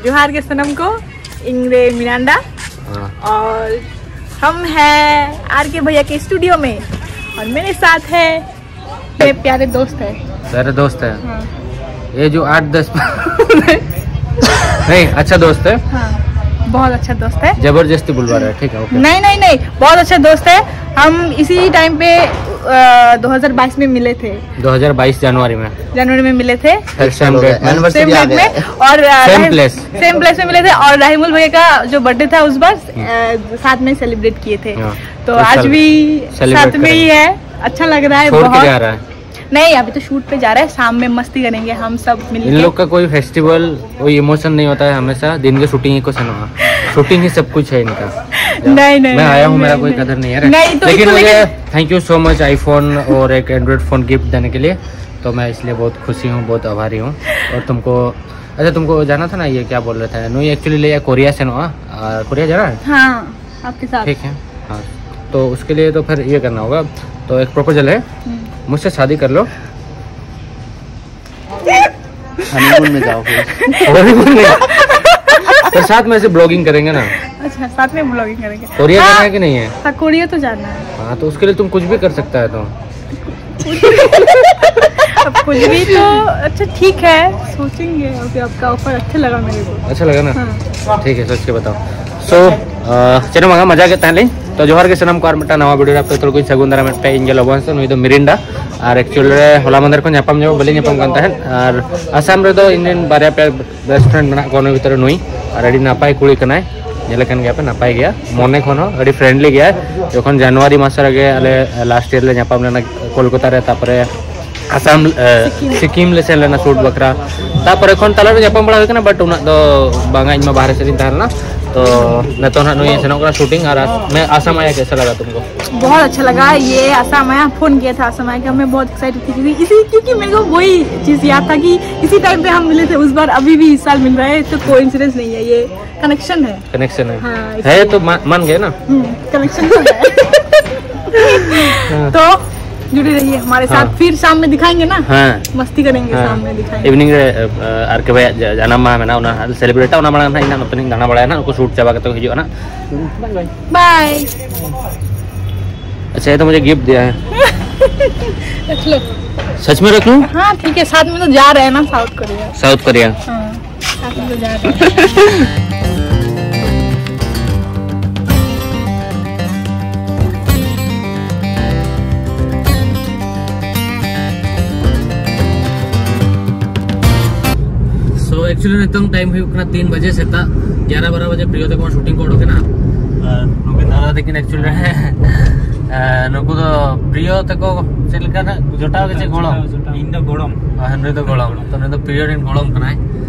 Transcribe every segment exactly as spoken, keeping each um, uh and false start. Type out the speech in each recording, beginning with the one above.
जोहार के सनम को, इंग्रे मिरांडा। हाँ। और हम हैं आर के भैया के स्टूडियो में और मेरे साथ है मेरे प्यारे दोस्त है। प्यारे दोस्त है। हाँ। ये जो आठ दस नहीं, अच्छा दोस्त है। हाँ, बहुत अच्छा दोस्त है। जबरदस्ती बुलवा रहा है, ठीक है, ओके। नहीं नहीं नहीं, बहुत अच्छा दोस्त है। हम इसी टाइम पे आ, दो हज़ार बाईस में मिले थे। दो हज़ार बाईस जनवरी में। जनवरी में मिले थे। फिर सेम डेट में। एनिवर्सरी सेम आ डेट गया में। है। और आ, सेम राहिल- प्लेस। सेम प्लेस में मिले थे और राहिमुल भैया का जो बर्थडे था उस बार आ, साथ में सेलिब्रेट किए थे। हाँ। तो तो आज सेल- भी सेलिब्रेट साथ में ही करेंगे। है। अच्छा लग रहा है छोड़ के बहुत। जा रहा है। नहीं, अभी तो शूट पे जा रहा है, शाम में मस्ती करेंगे हम सब इन मिलके। लोग का कोई फेस्टिवल, कोई इमोशन नहीं होता है। हमेशा दिन के शूटिंग ही को सुना, शूटिंग ही सब कुछ है इनका। नहीं, नहीं, मैं आया नहीं, हूँ, मेरा नहीं, कोई नहीं। कदर नहीं है। नहीं, तो लेकिन इसको मुझे लेके- thank you so much iPhone और एक एंड्रॉइड फोन गिफ्ट देने के लिए। तो मैं इसलिए बहुत खुशी हूँ, बहुत आभारी हूँ। और तुमको, अच्छा, तुमको जाना था ना, ये क्या बोल रहे थे, नुई एक्चुअली ले कोरिया से ना, कोरिया जाना है। हाँ, आपके साथ। ठीक है, हाँ। तो उसके लिए तो फिर ये करना होगा। तो एक प्रपोजल है, हम्म। मुझसे शादी कर लो। हनीमून में जाओ फिर। हनीमून नहीं, फिर साथ में ऐसे ब्लॉगिंग करेंगे ना। अच्छा, साथ में ब्लॉगिंग करेंगे। कोरिया जाना हाँ, है कि नहीं है? हाँ, कोरिया तो जाना है। हाँ, तो उसके लिए तुम कुछ भी कर सकता है। तो अब कुछ भी तो अच्छा, ठीक है, सोचेंगे। अभी आपका ऑफर अच्छा लगा मेरे को। अच्छा लगा ना? हाँ। ठीक है, सोच के बताओ। सो चलो, ᱢᱟ ᱢᱟᱡᱟ ᱜᱮ ᱛᱟᱦᱮᱸ ᱞᱤᱧ᱾ ᱛᱚ ᱡᱚᱦᱟᱨ ᱜᱮ ᱥᱟᱱᱟᱢ ᱠᱚ, ᱟᱨ ᱢᱤᱫᱴᱟᱝ ᱱᱟᱣᱟ ᱵᱷᱤᱰᱤᱭᱳ ᱨᱮ ᱟᱯᱮ ᱡᱚᱛᱚ ᱦᱚᱲ ᱠᱚᱧ ᱥᱟᱹᱜᱩᱱ ᱫᱟᱨᱟᱢᱮᱫ ᱯᱮ᱾ ᱤᱧ ᱜᱮ ᱞᱚᱵᱚᱱ ᱥᱮ, ᱱᱩᱭ ᱫᱚ ᱢᱤᱨᱤᱱᱰᱟ᱾ ᱟᱨ ᱮᱠᱪᱩᱭᱮᱞ ᱨᱮ ᱦᱚᱞᱟ ᱢᱟᱫᱷᱮᱨ ᱠᱷᱚᱱ ᱧᱟᱯᱟᱢ ᱧᱟᱯᱟᱢ ᱵᱟᱹᱞᱤᱧ ᱧᱟᱯᱟᱢ ᱠᱟᱱ ᱛᱟᱦᱮᱸᱫ᱾ ᱟᱨ ᱟᱥᱟᱢ ᱨᱮᱫᱚ ᱤᱧ ᱨᱮᱱ ᱵᱟᱨᱭᱟ ᱯᱮᱭᱟ ᱵᱮᱥᱴ ᱯᱷᱨᱮᱱᱰ ᱢᱮᱱᱟᱜ ᱠᱚᱣᱟ, ᱱᱩᱭ ᱵᱷᱤᱛᱨᱤ ᱨᱮ ᱱᱩᱭ᱾ ᱟᱨ ᱟᱹᱰᱤ ᱱᱟᱯᱟᱭ ᱠᱩᱲᱤ ᱠᱟᱱᱟᱭ, ᱧᱮᱞᱮ ᱠᱟᱱ ᱜᱮᱭᱟ ᱯᱮ, ᱱᱟᱯᱟᱭ ᱜᱮᱭᱟ, ᱢᱚᱱᱮ ᱠᱷᱚᱱ ᱦᱚᱸ ᱟᱹᱰᱤ ᱯᱷᱨᱮᱱᱰᱞᱤ ᱜᱮᱭᱟᱭ᱾ ᱡᱚᱠᱷᱚᱱ ᱡᱟᱱᱩᱣᱟᱨᱤ ᱢᱟᱥ ᱨᱮᱜᱮ ᱟᱞᱮ ᱞᱟᱥᱴ ᱤᱭᱟᱨ ᱞᱮ ᱧᱟᱯᱟᱢ ᱞᱮᱱᱟ ᱠᱳᱞᱠᱟᱛᱟ ᱨᱮ, ᱛᱟᱨᱯᱚᱨᱮ ᱟᱥᱟᱢ, ᱮ, ᱥᱤᱠᱤᱢ ᱞᱮ ᱥᱮᱱ ᱞᱮᱱᱟ ᱥᱩᱴ ᱵᱟᱠᱷᱨᱟ᱾ ᱛᱟᱨᱯᱚᱨ ᱮᱠᱷᱚᱱ ᱛᱟᱞᱟᱨᱮ ᱧᱟᱯᱟᱢ ᱵᱟᱲᱟ ᱦᱩᱭ ᱠᱟᱱᱟ, ᱵᱟᱴ ᱩᱱᱟᱹᱜ ᱫᱚ ᱵᱟᱝᱟ, ᱤᱧ ᱢᱟ ᱵᱟᱦᱨᱮ ᱥᱮᱫ ᱤᱧ ᱛᱟᱦᱮᱸ ᱞᱮᱱᱟ᱾ ᱛᱚ ᱱᱤᱛᱚᱜ ᱱᱟᱜ ᱱᱩᱭ ᱥᱮᱱᱚᱜ ᱠᱟᱱᱟ ᱥᱩᱴᱤᱝ᱾ ᱟᱨ ᱟᱥ-, ᱢᱮ ᱟᱥᱟᱢ ᱟᱭᱟ ᱠᱮᱥᱟ ᱞᱟᱜᱟ ᱛᱩᱢᱠᱳ? बहुत अच्छा लगा। ये आसाम आया, फोन किया था आसाम आया का, मैं बहुत एक्साइटेड थी क्योंकि इसी क्योंकि मेरे को वही चीज याद था कि इसी टाइम पे हम मिले थे उस बार, अभी भी इस साल मिल रहा है, तो कोइंसिडेंस नहीं है, ये कनेक्शन है। कनेक्शन है। हाँ, है तो मा-, मान गए ना। कनेक्शन तो है। तो जुड़े रहिए हमारे साथ। फिर शाम में दिखाएंगे ना। हाँ। मस्ती करेंगे, हाँ। शाम में दिखाएंगे। इवनिंग रे, ᱟᱨ ᱠᱮ ᱵᱷᱟᱭᱟᱜ ᱡᱟᱱᱟᱢ ᱢᱟᱦᱟ ᱢᱮᱱᱟᱜᱼᱟ, ᱚᱱᱟ ᱥᱮᱞᱤᱵᱨᱮᱴᱟ, ᱚᱱᱟ ᱢᱟᱲᱟᱝ ᱱᱟᱦᱟᱜ ᱤᱧ ᱱᱟᱦᱟᱜ ᱱᱚᱛᱮ ᱞᱤᱧ ᱫᱟᱬᱟ ᱵᱟᱲᱟᱭᱟ ᱱᱟᱦᱟᱜ, ᱩᱱᱠᱩ ᱥᱩᱴ ᱪᱟᱵᱟ ᱠᱟᱛᱮ ᱠᱚ ᱦᱤᱡᱩᱜᱼᱟ ᱱᱟᱦᱟᱜ᱾ बाय। अच्छा, ये तो मुझे गिफ्ट दिया है। रख लो। सच में रख लूँ? हाँ, ठीक है, साथ में तो जा रहे हैं ना, साउथ कोरिया। South Korea. हाँ, साथ में तो जा रहे हैं। So actually ᱱᱤᱛᱚᱝ ᱴᱟᱭᱤᱢ ᱦᱩᱭᱩᱜ ᱠᱟᱱᱟ ᱛᱤᱱ ᱵᱟᱡᱮ ᱥᱮᱛᱟᱜ, ᱜᱭᱟᱨᱟ ᱵᱟᱨᱟ ᱵᱟᱡᱮ ᱯᱨᱤᱭᱚ ᱛᱟᱠᱚ ᱥᱩᱴᱤᱝ ᱠᱚ ᱚᱰᱚᱠᱮᱱᱟ᱾ ᱟᱨ ᱱᱩᱠᱤᱱ ᱫᱟᱫᱟ ᱛᱟᱹᱠᱤᱱ actually ᱨᱮ, ᱟᱨ ᱱᱩᱠᱩ ᱫᱚ ᱯᱨᱤᱭᱚ ᱛᱟᱠᱚ ᱪᱮᱫ ᱞᱮᱠᱟ ᱱᱟᱜ ᱡᱚᱴᱟᱣ ᱜᱮ ᱪᱮᱫ ᱜᱚᱲᱚᱢ? ᱤᱧ ᱫᱚ ᱜᱚᱲᱚᱢ᱾ ᱟᱨ ᱱᱩᱭ ᱫᱚ ᱜᱚᱲᱚᱢ᱾ ᱛᱚ ᱱᱩᱭ ᱫᱚ ᱯᱨᱤᱭᱚ ᱨᱮᱱ ᱜᱚᱲᱚᱢ ᱠᱟᱱᱟᱭ᱾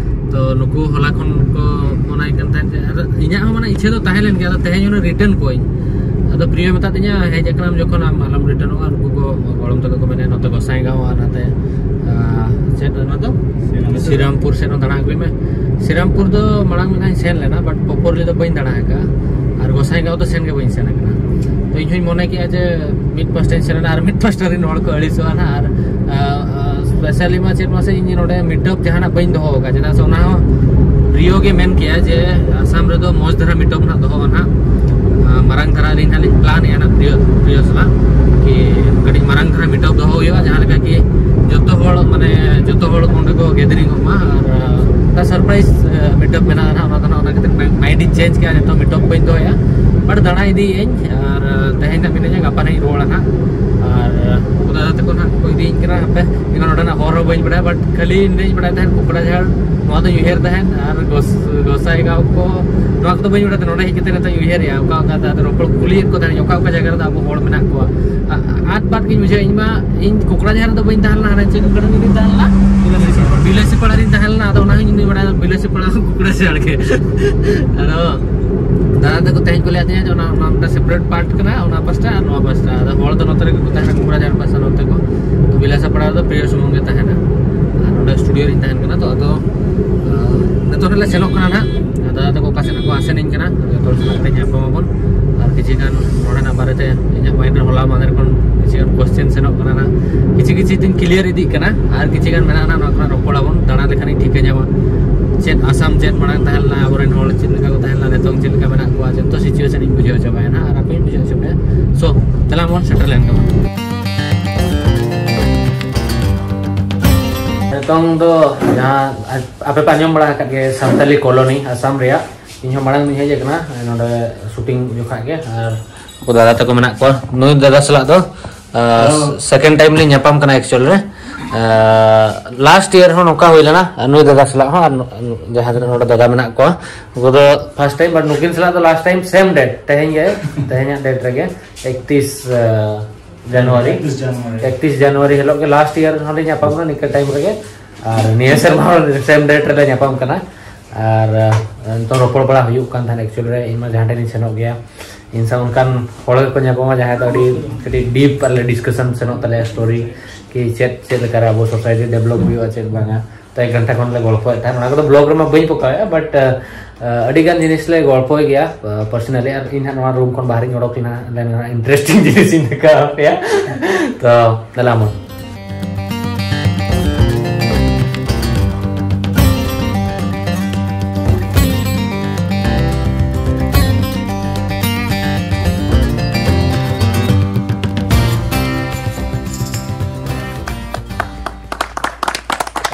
ᱛᱚ ᱱᱩᱠᱩ ᱦᱚᱞᱟ ᱠᱷᱚᱱ ᱠᱚ ᱯᱷᱳᱱ ᱟᱭ ᱠᱟᱱ ᱛᱟᱦᱮᱸᱫ ᱡᱮ, ᱟᱨ ᱤᱧᱟᱹᱜ ᱦᱚᱸ ᱢᱟᱱᱮ ᱤᱪᱪᱷᱟᱹ ᱫᱚ ᱛᱟᱦᱮᱸ ᱞᱮᱱ ᱜᱮᱭᱟ, ᱟᱫᱚ ᱛᱮᱦᱮᱧ ᱩᱱᱤ ᱨᱤᱴᱟᱨᱱ ᱠᱚᱣᱟᱧ᱾ ᱟᱫᱚ ᱯᱨᱤᱭᱚ ᱢᱮᱛᱟᱫᱤᱧᱟ, "ᱦᱮᱡ ᱟᱠᱟᱱᱟᱢ ᱡᱚᱠᱷᱚᱱ ᱟᱢ ᱟᱞᱚᱢ ᱨᱤᱴᱟᱨᱱᱚᱜᱼᱟ, ᱱᱩᱠᱩ ᱠᱚ ᱜᱚᱲᱚᱢ ᱛᱟᱠᱚ ᱠᱚ ᱢᱮᱱᱮᱫ ᱱᱚᱛᱮ ᱜᱚᱸᱥᱟᱭᱜᱟᱸᱣ ᱟᱨ ᱱᱚᱛᱮ, ᱟᱸ, ᱪᱮᱫ ᱚᱱᱟ ᱫᱚ? ᱥᱨᱤᱨᱟᱢᱯᱩᱨ ᱥᱮᱫ ᱦᱚᱸ ᱫᱟᱬᱟ ᱟᱹᱜᱩᱭ ᱢᱮ᱾" ᱥᱨᱤᱨᱟᱢᱯᱩᱨ ᱫᱚ ᱢᱟᱲᱟᱝ ᱢᱤᱫ ᱫᱷᱟᱣ ᱤᱧ ᱥᱮᱱ ᱞᱮᱱᱟ, but properly ᱫᱚ ᱵᱟᱹᱧ ᱫᱟᱬᱟ ᱟᱠᱟᱫᱼᱟ᱾ ᱟᱨ ᱜᱚᱸᱥᱟᱭᱜᱟᱸᱣ ᱫᱚ ᱥᱮᱱ ᱜᱮ ᱵᱟᱹᱧ ᱥᱮᱱ ᱟᱠᱟᱱᱟ᱾ ᱛᱚ ᱤᱧ ᱦᱚᱧ ᱢᱚᱱᱮ ᱠᱮᱜᱼᱟ ᱡᱮ ᱢᱤᱫ ᱯᱟᱥᱴᱟᱧ ᱥᱮᱱ ᱮᱱᱟ ᱟᱨ ᱢᱤᱫ ᱯᱟᱥᱴᱟ ᱨᱮᱱ ᱦᱚᱲ ᱠᱚ ᱟᱹᱲᱤᱥᱚᱜᱼᱟ ᱱᱟᱦᱟᱜ᱾ ᱟᱨ, ᱟᱸ, specially ᱢᱟ ᱪᱮᱫ ᱢᱟᱥᱮ ᱤᱧ ᱱᱚᱰᱮ meetup ᱡᱟᱦᱟᱱᱟᱜ ᱵᱟᱹᱧ ᱫᱚᱦᱚ ᱟᱠᱟᱫᱼᱟ, ᱪᱮᱫᱟᱜ ᱥᱮ ᱚᱱᱟ ᱦᱚᱸ ᱯᱨᱤᱭᱚ ᱜᱮ ᱢᱮᱱ ᱠᱮᱜᱼᱟ ᱡᱮ ᱟᱥᱟᱢ ᱨᱮᱫᱚ ᱢᱚᱡᱽ ᱫᱷᱟᱨᱟ meetup ᱱᱟᱦᱟᱜ ᱫᱚᱦᱚᱜᱼᱟ ᱱᱟᱦᱟᱜ᱾ ᱟᱸ, ᱢᱟᱨᱟᱝ ᱫᱷᱟᱨᱟ ᱟᱹᱞᱤᱧ ᱱᱟᱦᱟᱜ ᱞᱤᱧ plan ᱮᱜᱼᱟ ᱱᱟᱦᱟᱜ ᱯᱨᱤᱭᱚ, ᱯᱨᱤᱭᱚ ᱥᱟᱞᱟᱜ ᱠᱤ ᱠᱟᱹᱴᱤᱡ ᱢᱟᱨᱟᱝ ᱫᱷᱟᱨᱟ meetup ᱫᱚᱦᱚ ᱦᱩᱭᱩᱜᱼᱟ, ᱡᱟᱦᱟᱸ ᱞᱮᱠᱟ ᱠᱤ ᱡᱚᱛᱚ ᱦᱚᱲ, ᱢᱟᱱᱮ, ᱡᱚᱛᱚ ᱦᱚᱲ ᱚᱸᱰᱮ ᱠᱚ gathering ᱚᱜ ᱢᱟ᱾ ᱟᱨ, ᱟᱸ, ᱢᱤᱫᱴᱟᱝ surprise, ᱟᱸ, meetup ᱢᱮᱱᱟᱜᱼᱟ ᱱᱟᱦᱟᱜ, ᱚᱱᱟ ᱫᱚ ᱱᱟᱦᱟᱜ ᱚᱱᱟ ᱠᱷᱟᱹᱛᱤᱨ mind ᱤᱧ change ᱠᱮᱜᱼᱟ, ᱱᱤᱛᱚᱜ meetup ᱵᱟᱹᱧ ᱫᱚᱦᱚᱭᱟ, but ᱫᱟᱬᱟ ᱤᱫᱤᱭᱮᱜᱼᱟᱹᱧ᱾ ᱟᱨ, ᱟᱸ, ᱛᱮᱦᱮᱧ ᱱᱟᱦᱟᱜ ᱢᱤᱱᱟᱹᱧᱟ, ᱜᱟᱯᱟ ᱱᱟᱦᱟᱜ ᱤᱧ ᱨᱩᱣᱟᱹᱲᱟ ᱱᱟᱦᱟᱜ᱾ ᱟᱨ, ᱟᱸ, ᱩᱱᱠᱩ ᱫᱟᱫᱟ ᱛᱟᱠᱚ ᱱᱟᱦᱟᱜ ᱠᱚ ᱤᱫᱤᱭᱤᱧ ᱠᱟᱱᱟ, ᱦᱟᱯᱮ, ᱤᱧ ᱦᱚᱸ ᱱᱚᱸᱰᱮᱱᱟᱜ ᱦᱚᱨ ᱦᱚᱸ ᱵᱟᱹᱧ ᱵᱟᱲᱟᱭᱟ, but ᱠᱷᱟᱹᱞᱤ ᱤᱧ ᱫᱚᱧ ᱵᱟᱲᱟᱭ ᱛᱟᱦᱮᱸᱫ ᱠᱩᱠᱲᱟᱡᱷᱟᱲ, ᱱᱚᱣᱟ ᱫᱚᱧ ᱩᱭᱦᱟᱹᱨ ᱛᱟᱦᱮᱸᱫ, ᱟᱨ ᱜᱚᱥ-, ᱜᱚᱸᱥᱟᱭᱜᱟᱸᱣ ᱠᱚ, ᱱᱚᱣᱟ ᱠᱚᱫᱚ ᱵᱟᱹᱧ ᱵᱟᱲᱟᱭ ᱛᱟᱦᱮᱸᱫ᱾ ᱱᱚᱰᱮ ᱦᱮᱡ ᱠᱟᱛᱮ ᱱᱤᱛᱚᱜ ᱤᱧ ᱩᱭᱦᱟᱹᱨᱮᱜᱼᱟ, ᱚᱠᱟ ᱚᱠᱟ ᱛᱮ ᱟᱫᱚ ᱨᱚᱯᱚᱲ ᱠᱩᱞᱤᱭᱮᱫ ᱠᱚ ᱛᱟᱦᱮᱸᱫ, ᱚᱠᱟ ᱚᱠᱟ ᱡᱟᱭᱜᱟ ᱨᱮᱫᱚ ᱟᱵᱚ ᱦᱚᱲ ᱢᱮᱱᱟᱜ ᱠᱚᱣᱟ᱾ ᱟ-, ᱟᱫ ᱵᱟᱫ ᱜᱤᱧ ᱵᱩᱡᱷᱟᱹᱣᱟ, ᱤᱧ ᱢᱟ, ᱤᱧ ᱠᱩᱠᱲᱟᱡᱷᱟᱲ ᱨᱮᱫᱚ ᱵᱟᱹᱧ ᱛᱟᱦᱮᱸ ᱞᱮᱱᱟ, ᱦᱟᱱᱮ ᱪᱮᱫ ᱠᱚ ᱨᱮᱧ ᱛᱟᱦᱮᱸ ᱞᱮᱱᱟ, ᱵᱤᱞᱟᱹᱥᱤ ᱯᱟᱲᱟ ᱨᱤᱧ ᱛᱟᱦᱮᱸ ᱞᱮᱱᱟ᱾ ᱟᱫᱚ ᱚᱱᱟ ᱦᱚᱸ ᱤᱧ ᱫᱚᱧ ᱵᱟᱲᱟᱭᱟ, ᱵᱤᱞᱟᱹᱥᱤ ᱯᱟᱲᱟ ᱠᱩᱠᱲᱟᱡᱷᱟᱲ ᱜᱮ᱾ ᱟᱫᱚ ᱫᱟᱫᱟ ᱛᱟᱠᱚ ᱛᱮᱦᱮᱧ ᱠᱚ ᱞᱟᱹᱭ ᱟᱹᱫᱤᱧᱟ ᱡᱮ ᱚᱱᱟ, ᱚᱱᱟ ᱢᱤᱫᱴᱟᱝ separate part ᱠᱟᱱᱟ, ᱚᱱᱟ ᱯᱟᱥᱴᱟ ᱟᱨ ᱱᱚᱣᱟ ᱯᱟᱥᱴᱟ᱾ ᱟᱫᱚ ᱦᱚᱲ ᱫᱚ ᱱᱚᱛᱮ ᱨᱮᱜᱮ ᱠᱚ ᱛᱟᱦᱮᱱᱟ, ᱠᱩᱠᱲᱟᱡᱷᱟᱲ ᱯᱟᱥᱴᱟ ᱱᱚᱛᱮ ᱠᱚ᱾ ᱛᱚ ᱵᱤᱞᱟᱹᱥᱟ ᱯᱟᱲᱟ ᱨᱮᱫᱚ ᱯᱨᱤᱭᱚ ᱥᱩᱢᱩᱝ ᱜᱮ ᱛᱟᱦᱮᱱᱟ᱾ ᱟᱨ ᱱᱚᱰᱮ ᱥᱴᱩᱰᱤᱭᱳ ᱨᱤᱧ ᱛᱟᱦᱮᱱ ᱠᱟᱱᱟ᱾ ᱛᱚ ᱟᱫᱚ, ᱟᱸ, ᱱᱤᱛᱚᱜ ᱱᱟᱜ ᱞᱮ ᱥᱮᱱᱚᱜ ᱠᱟᱱᱟ ᱱᱟᱜ᱾ ᱫᱟᱫᱟ ᱛᱟᱠᱚ ᱚᱠᱟ ᱥᱮᱫ ᱠᱚ ᱟᱥᱮᱱᱤᱧ ᱠᱟᱱᱟ, ᱡᱚᱛᱚ ᱦᱚᱲ ᱥᱟᱞᱟᱜ ᱠᱟᱹᱴᱤᱡ ᱧᱟᱯᱟᱢ ᱟᱵᱚᱱ᱾ ᱟᱨ ᱠᱤᱪᱷᱤ ᱜᱟᱱ ᱱᱚᱰᱮᱱᱟᱜ ᱵᱟᱨᱮᱛᱮ ᱤᱧᱟᱹᱜ ᱢᱟᱭᱤᱱᱰ ᱨᱮ ᱦᱚᱞᱟ ᱢᱟᱫᱷᱮᱨ ᱠᱷᱚᱱ ᱠᱤᱪᱷᱤ ᱜᱟᱱ ᱠᱚᱥᱪᱮᱱ ᱥᱮᱱᱚᱜ ᱠᱟᱱᱟ ᱱᱟᱜ, ᱠᱤᱪᱷᱤ ᱠᱤᱪᱷᱤ ᱛᱤᱧ ᱠᱞᱤᱭᱟᱨ ᱤᱫᱤᱜ ᱠᱟᱱᱟ᱾ ᱟᱨ ᱠᱤᱪᱷᱤ ᱜᱟᱱ ᱢᱮᱱᱟᱜᱼᱟ ᱱᱟᱜ, ᱱᱚᱣᱟ ᱠᱚᱨᱮ ᱨᱚᱯᱚᱲ ᱟᱵᱚᱱ, ᱫᱟᱬᱟ ᱞᱮᱠᱷᱟᱱᱤᱧ ᱴᱷᱤᱠᱟᱹ ᱧᱟᱢᱟ ᱪᱮᱫ ᱟᱥᱟᱢ, ᱪᱮᱫ ᱢᱟᱲᱟᱝ ᱛᱟᱦᱮᱸ ᱞᱮᱱᱟ, ᱟᱵᱚᱨᱮᱱ ᱦᱚᱲ ᱪᱮᱫ ᱞᱮᱠᱟ ᱠᱚ ᱛᱟᱦᱮᱸ ᱞᱮᱱᱟ, ᱱᱤᱛᱚᱝ ᱪᱮᱫ ᱞᱮᱠᱟ ᱢᱮᱱᱟᱜ ᱠᱚᱣᱟ, ᱡᱚᱛᱚ ᱥᱤᱪᱩᱭᱮᱥᱚᱱ ᱤᱧ ᱵᱩᱡᱷᱟᱹᱣ ᱦᱚᱪᱚ ᱢᱮᱭᱟ ᱱᱟᱜ, ᱟᱨ ᱟᱯᱮᱧ ᱵᱩᱡᱷᱟᱹᱣ ᱦᱚᱪᱚ ᱢᱮᱭᱟ᱾ ᱥᱳ, ᱫᱮᱞᱟ ᱵᱚᱱ ᱥᱮᱴᱮᱨ ᱞᱮᱱ ᱜᱮ᱾ ᱱᱤᱛᱚᱝ ᱫᱚ ᱡᱟᱦᱟᱸ ᱟᱯᱮ ᱯᱮ ᱟᱸᱡᱚᱢ ᱵᱟᱲᱟ ᱟᱠᱟᱫ ᱜᱮ ᱥᱟᱱᱛᱟᱞᱤ ᱠᱚᱞᱚᱱᱤ ᱟᱥᱟᱢ ᱨᱮᱭᱟᱜ, ᱤᱧ ᱦᱚᱸ ᱢᱟᱲᱟᱝ ᱫᱚᱧ ᱦᱮᱡ ᱟᱠᱟᱱᱟ ᱱᱚᱰᱮ ᱥᱩᱴᱤᱝ ᱡᱚᱠᱷᱟᱜ ᱜᱮ᱾ ᱟᱨ ᱩᱱᱠᱩ ᱫᱟᱫᱟ ᱛᱟᱠᱚ ᱢᱮᱱᱟᱜ ᱠᱚᱣᱟ, ᱱᱩᱭ ᱫᱟᱫᱟ ᱥᱟᱞᱟᱜ ᱫᱚ ᱥᱮᱠᱮᱱᱰ ᱴᱟᱭᱤᱢ ᱞᱤᱧ ᱧᱟᱯᱟᱢ ᱠᱟᱱᱟ ᱮᱠᱪᱩᱭᱮᱞ ᱨᱮ᱾ ᱞᱟᱥᱴ ᱤᱭᱟᱨ ᱦᱚᱸ ᱱᱚᱝᱠᱟ ᱦᱩᱭ ᱞᱮᱱᱟ, ᱟᱨ ᱱᱩᱭ ᱫᱟᱫᱟ ᱥᱟᱞᱟᱜ ᱦᱚᱸ, ᱟᱨ ᱱᱩ- ᱡᱟᱦᱟᱸ ᱛᱤᱱᱟᱹᱜ ᱱᱚᱰᱮ ᱫᱟᱫᱟ ᱢᱮᱱᱟᱜ ᱠᱚᱣᱟ, ᱩᱱᱠᱩ ᱫᱚ ᱯᱷᱟᱥᱴ ᱴᱟᱭᱤᱢ᱾ ᱵᱟᱴ ᱱᱩᱠᱤᱱ ᱥᱟᱞᱟᱜ ᱫᱚ ᱞᱟᱥᱴ ᱴᱟᱭᱤᱢ ᱥᱮᱢ ᱰᱮᱴ, ᱛᱮᱦᱮᱧ ᱜᱮ, ᱛᱮᱦᱮᱧᱟᱜ ᱰᱮᱴ ᱨᱮᱜᱮ, ᱮᱠᱛᱤᱥ ᱡᱟᱱᱩᱣᱟᱨᱤ᱾ ᱮᱠᱛᱤᱥ ᱡᱟᱱᱩᱣᱟᱨᱤ᱾ ᱮᱠᱛᱤᱥ ᱡᱟᱱᱩᱣᱟᱨᱤ ᱦᱤᱞᱳᱜ ᱜᱮ ᱞᱟᱥᱴ ᱤᱭᱟᱨ ᱦᱚᱸᱞᱮ ᱧᱟᱯᱟᱢ ᱠᱟᱱᱟ ᱱᱤᱝᱠᱟᱹ ᱴᱟᱭᱤᱢ ᱨᱮᱜᱮ, ᱟᱨ ᱱᱤᱭᱟᱹ ᱥᱮᱨᱢᱟ ᱦᱚᱸ ᱥᱮᱢ ᱰᱮᱴ ᱨᱮᱞᱮ ᱧᱟᱯᱟᱢ ᱠᱟᱱᱟ᱾ ᱟᱨ ᱱᱤᱛᱚᱝ ᱨᱚᱯᱚᱲ ᱵᱟᱲᱟ ᱦᱩᱭᱩᱜ ᱠᱟᱱ ᱛᱟᱦᱮᱸᱫ ᱮᱠᱪᱩᱭᱮᱞ ᱨᱮ, ᱤᱧ ᱢᱟ ᱡᱟᱦᱟᱸ ᱴᱷᱮᱱ ᱤᱧ ᱥᱮᱱᱚᱜ ᱜᱮᱭᱟ, ᱤᱧ ᱥᱟᱶ ᱚᱱᱠᱟᱱ ᱦᱚᱲ ᱜᱮᱠᱚ ᱧᱟᱯᱟᱢᱟ ᱡᱟᱦᱟᱸᱭ ᱫᱚ ᱟᱹᱰᱤ ᱠᱟᱹᱴᱤᱡ ᱰᱤᱯ ᱟᱞᱮ ᱰᱤᱥᱠᱟᱥᱚᱱ ᱥᱮᱱᱚᱜ ᱛᱟᱞᱮᱭᱟ ᱥᱴᱳᱨᱤ, ᱠᱤ ᱪᱮᱫ ᱪᱮᱫ ᱞᱮᱠᱟᱨᱮ ᱟᱵᱚ ᱥᱳᱥᱟᱭᱴᱤ ᱰᱮᱵᱷᱞᱚᱯ ᱦᱩᱭᱩᱜᱼᱟ ᱪᱮᱫ ᱵᱟᱝᱟ᱾ ᱛᱚ ᱮᱠ ᱜᱷᱚᱱᱴᱟ ᱠᱷᱚᱱ ᱞᱮ ᱜᱚᱞᱯᱚᱭᱮᱫ ᱛᱟᱦᱮᱸᱫ, ᱚᱱᱟ ᱠᱚᱫᱚ ᱵᱞᱚᱜ ᱨᱮᱢᱟ ᱵᱟᱹᱧ ᱯᱚᱠᱟᱣᱮᱫᱼᱟ, ᱵᱟᱴ ᱟᱹᱰᱤ ᱜᱟᱱ ᱡᱤᱱᱤᱥ ᱞᱮ ᱜᱚᱞᱯᱚᱭ ᱜᱮᱭᱟ ᱯᱟᱨᱥᱚᱱᱟᱞᱤ᱾ ᱟᱨ ᱤᱧ ᱦᱟᱸᱜ ᱱᱚᱣᱟ ᱨᱩᱢ ᱠᱷᱚᱱ ᱵᱟᱦᱨᱮᱧ ᱚᱰᱚᱠ ᱞᱮᱱᱟ, ᱞᱮᱱᱟ ᱤᱱᱴᱟᱨᱮᱥᱴᱤᱝ ᱡᱤᱱᱤᱥ ᱤᱧ ᱫᱮᱠᱷᱟᱣ ᱟᱯᱮᱭᱟ᱾ ᱛᱚ ᱫᱮᱞᱟ ᱢᱟ᱾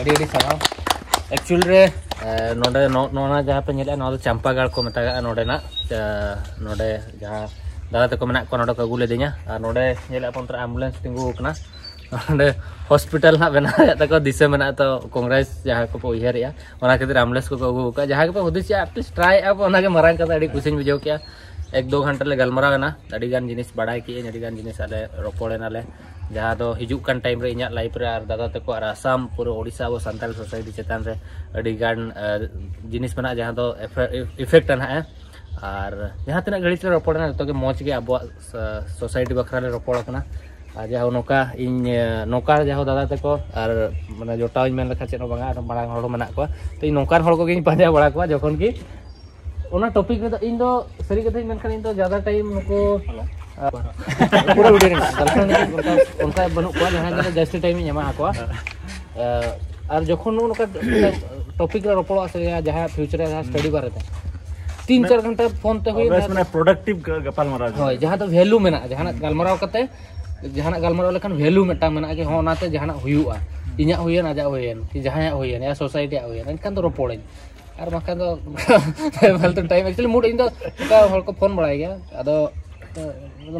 ᱟᱹᱰᱤ ᱟᱹᱰᱤ ᱥᱟᱨᱦᱟᱣ᱾ ᱮᱠᱪᱩᱭᱮᱞ ᱨᱮ ᱱᱚᱰᱮ ᱱᱚᱜᱼᱚ ᱱᱚᱣᱟ ᱡᱟᱦᱟᱸ ᱯᱮ ᱧᱮᱞᱮᱫᱼᱟ, ᱱᱚᱣᱟ ᱫᱚ ᱪᱟᱢᱯᱟᱜᱟᱲ ᱠᱚ ᱢᱮᱛᱟᱜᱼᱟ᱾ ᱱᱚᱰᱮᱱᱟᱜ ᱱᱚᱰᱮ ᱡᱟᱦᱟᱸ ᱫᱟᱫᱟ ᱛᱟᱠᱚ ᱢᱮᱱᱟᱜ ᱠᱚᱣᱟ, ᱱᱚᱰᱮ ᱠᱚ ᱟᱹᱜᱩ ᱞᱤᱫᱤᱧᱟ᱾ ᱟᱨ ᱱᱚᱰᱮ ᱧᱮᱞᱮᱫᱼᱟ ᱯᱮ ᱚᱱᱛᱮ ᱨᱮ ᱟᱢᱵᱩᱞᱮᱱᱥ ᱛᱤᱸᱜᱩ ᱟᱠᱟᱱᱟ᱾ ᱱᱚᱰᱮ ᱦᱚᱥᱯᱤᱴᱟᱞ ᱦᱟᱸᱜ ᱵᱮᱱᱟᱣ ᱨᱮᱭᱟᱜ ᱛᱟᱠᱚ ᱫᱤᱥᱟᱹ ᱢᱮᱱᱟᱜᱼᱟ, ᱛᱚ ᱠᱚᱝᱜᱨᱮᱥ ᱡᱟᱦᱟᱸᱭ ᱠᱚᱯᱮ ᱩᱭᱦᱟᱹᱨᱮᱜᱼᱟ, ᱚᱱᱟ ᱠᱷᱟᱹᱛᱤᱨ ᱟᱢᱵᱩᱞᱮᱱᱥ ᱠᱚᱠᱚ ᱟᱹᱜᱩ ᱟᱠᱟᱫᱼᱟ᱾ ᱡᱟᱦᱟᱸᱭ ᱜᱮᱯᱮ ᱦᱩᱫᱤᱥᱮᱜᱼᱟ, ᱮᱴᱞᱤᱥᱴ ᱴᱨᱟᱭᱮᱜᱼᱟ ᱯᱮ, ᱚᱱᱟᱜᱮ ᱢᱟᱨᱟᱝ ᱠᱟᱛᱷᱟ᱾ ᱟᱹᱰᱤ ᱠᱩᱥᱤᱧ ᱵᱩᱡᱷᱟᱹᱣ ᱠᱮᱜᱼᱟ᱾ ᱮᱠ ᱫᱩ ᱜᱷᱚᱱᱴᱟ ᱞᱮ ᱜᱟᱞᱢᱟᱨᱟᱣ ᱮᱱᱟ, ᱟᱹᱰᱤ ᱜᱟᱱ ᱡᱤᱱᱤᱥ ᱵᱟᱲᱟᱭ ᱠᱮᱜᱼᱟᱹᱧ, ᱟᱹᱰᱤ ᱜᱟᱱ ᱡᱤᱱᱤᱥ ᱟᱞᱮ ᱨᱚᱯᱚᱲ ᱮᱱᱟᱞᱮ, ᱡᱟᱦᱟᱸ ᱫᱚ ᱦᱤᱡᱩᱜ ᱠᱟᱱ ᱴᱟᱭᱤᱢ ᱨᱮ ᱤᱧᱟᱹᱜ ᱞᱟᱭᱤᱯᱷ ᱨᱮ ᱟᱨ ᱫᱟᱫᱟ ᱛᱟᱠᱚ ᱟᱨ ᱟᱥᱟᱢ ᱯᱩᱨᱟᱹ ᱳᱰᱤᱥᱟ ᱟᱵᱚ ᱥᱟᱱᱛᱟᱲ ᱥᱳᱥᱟᱭᱴᱤ ᱪᱮᱛᱟᱱ ᱨᱮ ᱟᱹᱰᱤ ᱜᱟᱱ ᱡᱤᱱᱤᱥ ᱢᱮᱱᱟᱜᱼᱟ, ᱡᱟᱦᱟᱸ ᱫᱚ ᱤᱯᱷᱮᱠᱴ ᱱᱟᱦᱟᱜ᱾ ᱟᱨ ᱡᱟᱦᱟᱸ ᱛᱤᱱᱟᱹᱜ ᱜᱷᱟᱹᱲᱤᱡ ᱞᱮ ᱨᱚᱯᱚᱲ ᱮᱱᱟ, ᱡᱚᱛᱚ ᱜᱮ ᱢᱚᱡᱽ ᱜᱮ ᱟᱵᱚᱣᱟᱜ ᱥᱳᱥᱟᱭᱴᱤ ᱵᱟᱠᱷᱨᱟ ᱞᱮ ᱨᱚᱯᱚᱲ ᱠᱟᱱᱟ᱾ ᱟᱨ ᱡᱟᱦᱟᱸ ᱱᱚᱝᱠᱟ ᱤᱧ ᱱᱚᱝᱠᱟ ᱡᱟᱦᱟᱸ ᱫᱟᱫᱟ ᱛᱟᱠᱚ ᱟᱨ ᱢᱟᱱᱮ ᱡᱚᱴᱟᱣ ᱤᱧ ᱢᱮᱱ ᱞᱮᱠᱷᱟᱱ ᱪᱮᱫ ᱦᱚᱸ ᱵᱟᱝᱟ, ᱟᱨ ᱢᱟᱲᱟᱝ ᱦᱚᱲ ᱦᱚᱸ ᱢᱮᱱᱟᱜ ᱠᱚᱣᱟ᱾ ᱛᱚ ᱤᱧ ᱱᱚᱝᱠᱟᱱ ᱦᱚᱲ ᱠᱚᱜᱮᱧ ᱯᱟᱸᱡᱟ ᱵᱟᱲᱟ ᱠᱚᱣᱟ ᱡᱚᱠᱷᱚᱱ ᱜᱮ ᱚᱱᱟ ᱴᱚᱯᱤᱠ ᱨᱮᱫᱚ ᱤᱧ ᱫᱚ ᱥᱟᱹᱨᱤ ᱠᱟᱛᱷᱟᱧ ᱢᱮᱱᱠᱷᱟᱱ ᱤᱧ ᱫᱚ ᱡᱟᱫᱟ ᱴᱟᱭᱤᱢ ᱱᱩᱠᱩ ᱯᱩᱨᱟᱹ ᱵᱷᱤᱰᱤᱭᱳ ᱨᱮᱱᱟᱜ ᱜᱟᱨᱞᱯᱷᱨᱮᱱᱰ ᱚᱱᱠᱟ ᱚᱱᱠᱟ ᱵᱟᱹᱱᱩᱜ ᱠᱚᱣᱟ ᱡᱟᱦᱟᱸᱭ ᱫᱚ ᱡᱟᱹᱥᱛᱤ ᱴᱟᱭᱤᱢ ᱤᱧ ᱮᱢᱟ ᱟᱠᱚᱣᱟ᱾ ᱟᱨ ᱡᱚᱠᱷᱚᱱ ᱱᱚᱜᱼᱚ ᱱᱚᱝᱠᱟ ᱴᱚᱯᱤᱠ ᱨᱮ ᱨᱚᱯᱚᱲᱚᱜᱼᱟ ᱥᱮ ᱡᱟᱦᱟᱸᱭᱟᱜ ᱯᱷᱤᱭᱩᱪᱟᱨ ᱨᱮ ᱡᱟᱦᱟᱸ ᱥᱴᱟᱰᱤ ᱵᱟᱨᱮᱛᱮ ᱛᱤᱱ ᱪᱟᱨ ᱜᱷᱚᱱᱴᱟ ᱯᱷᱳᱱ ᱛᱮ ᱦᱩᱭ ᱚᱵᱮᱥ ᱢᱟᱱᱮ ᱯᱨᱚᱰᱟᱠᱴᱤᱵᱷ ᱜᱟᱯᱟᱞ ᱢᱟᱨᱟᱣ ᱦᱳᱭ, ᱡᱟᱦᱟᱸ ᱫᱚ ᱵᱷᱮᱞᱩ ᱢᱮᱱᱟᱜᱼᱟ, ᱡᱟᱦᱟᱱᱟᱜ ᱜᱟᱞᱢᱟᱨᱟᱣ ᱠᱟᱛᱮ ᱡᱟᱦᱟᱱᱟᱜ ᱜᱟᱞᱢᱟᱨᱟᱣ ᱞᱮᱠᱷᱟᱱ ᱵᱷᱮᱞᱩ ᱢᱤᱫᱴᱟᱝ ᱢᱮᱱᱟᱜᱼᱟ ᱡᱮ ᱦᱚᱸ ᱚᱱᱟᱛᱮ ᱡᱟᱦᱟᱱᱟᱜ ᱦᱩᱭᱩᱜᱼᱟ, ᱤᱧᱟᱹᱜ ᱦᱩᱭᱮᱱ, ᱟᱡᱟᱜ ᱦᱩᱭᱮᱱ, ᱠᱤ ᱡᱟᱦᱟᱸᱭᱟᱜ ᱦᱩᱭᱮᱱ, ᱭᱟ ᱥᱳᱥᱟᱭᱴᱤᱭᱟᱜ ᱦᱩᱭᱮᱱ, ᱮᱱᱠᱷᱟᱱ ᱫᱚ ᱨᱚᱯᱚᱲᱟᱹᱧ᱾ ᱟᱨ ᱵᱟᱝᱠᱷᱟᱱ ᱫᱚ ᱯᱷᱟᱞᱛᱩ ᱴᱟᱭᱤᱢ᱾ ᱮᱠᱪᱩᱭᱮᱞᱤ ᱢᱩᱰ ᱤᱧ ᱫᱚ ᱚᱱᱠᱟ ᱦᱚᱲ ᱠᱚ ᱯᱷᱳᱱ ᱵᱟᱲᱟᱭ ᱜᱮᱭᱟ, ᱟᱫᱚ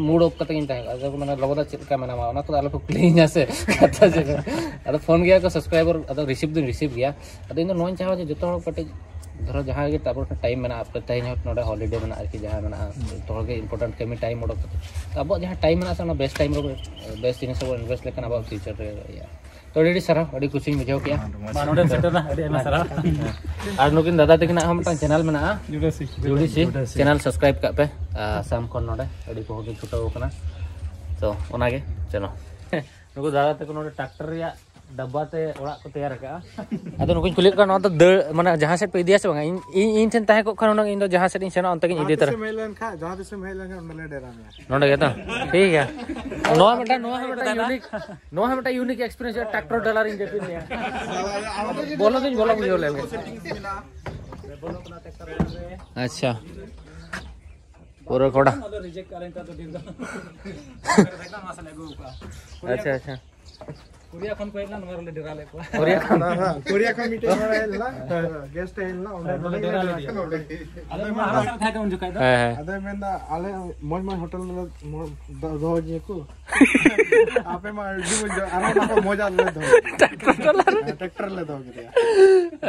ᱢᱩᱰ ᱚᱯᱷ ᱠᱟᱛᱮ ᱜᱤᱧ ᱛᱟᱦᱮᱸ ᱠᱚᱜᱼᱟ᱾ ᱟᱫᱚ ᱠᱚ ᱢᱮᱱᱟ, "ᱞᱚᱵᱚ ᱫᱟ ᱪᱮᱫ ᱞᱮᱠᱟ ᱢᱮᱱᱟᱢᱟ?" ᱚᱱᱟ ᱠᱚᱫᱚ ᱟᱞᱚ ᱠᱚ ᱠᱩᱞᱤᱧᱟ ᱥᱮ ᱠᱟᱛᱷᱟ ᱪᱮᱫ ᱠᱟᱱᱟ? ᱟᱫᱚ ᱯᱷᱳᱱ ᱜᱮᱭᱟ ᱠᱚ ᱥᱟᱵᱥᱠᱨᱟᱭᱵᱟᱨ, ᱟᱫᱚ ᱨᱤᱥᱤᱵᱷ ᱫᱩᱧ ᱨᱤᱥᱤᱵᱷ ᱜᱮᱭᱟ᱾ ᱟᱫᱚ ᱤᱧ ᱫᱚ ᱱᱚᱣᱟᱧ ᱪᱟᱦᱟᱣᱟ ᱡᱮ ᱡᱚᱛᱚ ᱦᱚᱲ ᱠᱟᱹᱴᱤᱡ ᱫᱷᱚᱨᱚ ᱡᱟᱦᱟᱸ ᱜᱮ ᱛᱟᱨᱯᱚᱨ ᱴᱟᱭᱤᱢ ᱢᱮᱱᱟᱜᱼᱟ, ᱛᱮᱦᱮᱧ ᱦᱚᱸ ᱱᱚᱰᱮ ᱦᱚᱞᱤᱰᱮ ᱢᱮᱱᱟᱜᱼᱟ ᱟᱨᱠᱤ, ᱡᱟᱦᱟᱸ ᱢᱮᱱᱟᱜᱼᱟ ᱡᱚᱛᱚ ᱦᱚᱲ ᱜᱮ ᱤᱢᱯᱚᱨᱴᱮᱱᱴ ᱠᱟᱹᱢᱤ ᱴᱟᱭᱤᱢ ᱚᱰᱚᱠ ᱠᱟᱛᱮ, ᱛᱚ ᱟᱵᱚᱣᱟᱜ ᱡᱟᱦᱟᱸ ᱴᱟᱭᱤᱢ ᱢᱮᱱᱟᱜᱼᱟ ᱥᱮ ᱚᱱᱟ ᱵᱮᱥ ᱴᱟᱭᱤᱢ ᱨᱮ ᱵᱮᱥ ᱡᱤᱱᱤᱥ ᱨᱮᱵᱚᱱ ᱤᱱᱵᱷᱮᱥᱴ ᱞᱮᱠᱷᱟᱱ ᱟᱵᱚᱣᱟᱜ ᱯᱷᱤᱭᱩᱪᱟᱨ ᱨᱮ ᱤᱭᱟᱹᱜᱼᱟ᱾ ᱛᱚ ᱟᱹᱰᱤ ᱟᱹᱰᱤ ᱥᱟᱨᱦᱟᱣ, ᱟᱹᱰᱤ ᱠᱩᱥᱤᱧ ᱵᱩᱡᱷᱟᱹᱣ ᱠᱮᱜᱼᱟ᱾ ᱢᱟ ᱱᱚᱰᱮᱢ ᱥᱮᱴᱮᱨᱱᱟ, ᱟᱹᱰᱤ ᱟᱭᱢᱟ ᱥᱟᱨᱦᱟᱣ᱾ ᱟᱨ ᱱᱩᱠᱤᱱ ᱫᱟᱫᱟ ᱛᱟᱹᱠᱤᱱᱟᱜ ᱦᱚᱸ ᱢᱤᱫᱴᱟᱝ ᱪᱮᱱᱮᱞ ᱢᱮᱱᱟᱜᱼᱟ, ᱡᱩᱰᱟᱹᱥᱤ᱾ ᱡᱩᱰᱤᱥᱤ ᱡᱩᱰᱟᱹᱥᱤ᱾ ᱪᱮᱱᱮᱞ ᱥᱟᱵᱥᱠᱨᱟᱭᱤᱵ ᱠᱟᱜ ᱯᱮ᱾ ᱟᱨ ᱟᱥᱟᱢ ᱠᱷᱚᱱ ᱱᱚᱰᱮ ᱟᱹᱰᱤ ᱠᱚ ᱜᱮ ᱪᱷᱩᱴᱟᱹᱣ ᱠᱟᱱᱟ᱾ ᱛᱚ ᱚᱱᱟᱜᱮ ᱪᱚᱞᱚ᱾ ᱱᱩᱠᱩ ᱫᱟᱫᱟ ᱛᱟᱠᱚ ᱱᱚᱰᱮ ᱴᱨᱟᱠᱴᱟᱨ ᱨᱮᱭᱟᱜ ᱰᱟᱵᱵᱟ ᱛᱮ ᱚᱲᱟᱜ ᱠᱚ ᱛᱮᱭᱟᱨ ᱟᱠᱟᱫᱼᱟ᱾ ᱟᱫᱚ ᱱᱩᱠᱩᱧ ᱠᱩᱞᱤᱭᱮᱫ ᱠᱚᱣᱟ, ᱱᱚᱣᱟ ᱫᱚ ᱫᱟᱹᱲ, ᱢᱟᱱᱮ ᱡᱟᱦᱟᱸ ᱥᱮᱫ ᱯᱮ ᱤᱫᱤᱭᱟ ᱥᱮ ᱵᱟᱝᱟ? ᱤᱧ, ᱤᱧ, ᱤᱧ ᱴᱷᱮᱱ ᱛᱟᱦᱮᱸ ᱠᱚᱜ ᱠᱷᱟᱱ ᱦᱩᱱᱟᱹᱝ ᱤᱧ ᱫᱚ ᱡᱟᱦᱟᱸ ᱥᱮᱫ ᱤᱧ ᱥᱮᱱᱚᱜᱼᱟ, ᱚᱱᱛᱮ ᱜᱤᱧ ᱤᱫᱤ ᱛᱟᱨᱟ᱾ ᱛᱤᱥᱮᱢ ᱦᱮᱡ ᱞᱮᱱᱠᱷᱟᱱ, ᱡᱟᱦᱟᱸ ᱛᱤᱥᱮᱢ ᱦᱮᱡ ᱞᱮᱱᱠᱷᱟᱱ ᱚᱸᱰᱮ ᱞᱮ ᱰᱮᱨᱟ ᱢᱮᱭᱟ᱾ ᱱᱚᱰᱮ ᱜᱮ ᱛᱚ? ᱴᱷᱤᱠ ᱜᱮᱭᱟ᱾ ᱱᱚᱣᱟ ᱢᱤᱫᱴᱟᱝ, ᱱᱚᱣᱟ ᱦᱚᱸ ᱢᱤᱫᱴᱟᱝ ᱤᱭᱩᱱᱤᱠ, ᱱᱚᱣᱟ ᱦᱚᱸ ᱢᱤᱫᱴᱟᱝ ᱤᱭᱩᱱᱤᱠ ᱮᱠᱥᱯᱤᱨᱤᱭᱮᱱᱥ ᱦᱩᱭᱩᱜᱼᱟ, ᱴᱨᱟᱠᱴᱚᱨ ᱰᱨᱟᱭᱵᱷᱟᱨ ᱤᱧ ᱡᱟᱹᱯᱤᱫ ᱞᱮᱭᱟ᱾ ᱵᱚᱞᱚ ᱫᱩᱧ ᱵᱚᱞᱚ ᱵᱩᱡᱷᱟᱹᱣ ᱞᱮᱱ ᱜᱮ᱾ ᱟᱪᱪᱷᱟ᱾ ᱯᱩᱨᱟᱹ ᱠᱚᱲᱟ᱾ ᱟᱪᱪᱷᱟ, ᱟᱪᱪᱷᱟ᱾ ᱠᱳᱨᱤᱭᱟ ᱠᱷᱚᱱ ᱠᱚ ᱦᱮᱡ ᱞᱮᱱᱟ, ᱱᱚᱣᱟ ᱨᱮᱞᱮ ᱰᱮᱨᱟ ᱞᱮᱫ ᱠᱚᱣᱟ᱾ ᱠᱳᱨᱤᱭᱟ ᱠᱷᱚᱱ? ᱦᱮᱸ, ᱦᱮᱸ, ᱠᱳᱨᱤᱭᱟ ᱠᱷᱚᱱ ᱢᱤᱫᱴᱮᱡ ᱦᱚᱲ ᱦᱮᱡ ᱞᱮᱱᱟ, ᱜᱮᱥᱴ ᱦᱮᱡ ᱞᱮᱱᱟ, ᱚᱸᱰᱮ ᱱᱚᱰᱮ ᱞᱮ ᱰᱮᱨᱟ ᱞᱮᱫᱮᱭᱟ᱾ ᱟᱞᱮ ᱢᱟ ᱦᱟᱱᱟ ᱥᱮᱫ ᱨᱮ ᱛᱟᱦᱮᱸ ᱠᱟᱱᱟ ᱩᱱ ᱡᱚᱠᱷᱟᱡ ᱫᱚ᱾ ᱦᱮᱸ, ᱦᱮᱸ᱾ ᱟᱫᱚᱭ ᱢᱮᱱᱫᱟ, "ᱟᱞᱮ ᱢᱚᱡᱽ ᱢᱚᱡᱽ ᱦᱳᱴᱮᱞ ᱨᱮ ᱫᱚ-, ᱫᱚᱦᱚ ᱡᱤᱭᱟᱹ ᱠᱚ᱾ ᱟᱯᱮ ᱢᱟ ᱟᱹᱰᱤ ᱢᱚᱡᱽ, ᱟᱨᱦᱚᱸ ᱚᱱᱟ ᱠᱷᱚᱱ ᱢᱚᱡᱽ ᱟᱞᱮ ᱞᱮ ᱫᱚᱦᱚ ᱠᱮᱫᱟ᱾ ᱴᱨᱟᱠᱴᱚᱨ ᱞᱮ ᱫᱚᱦᱚ ᱠᱮᱫᱮᱭᱟ᱾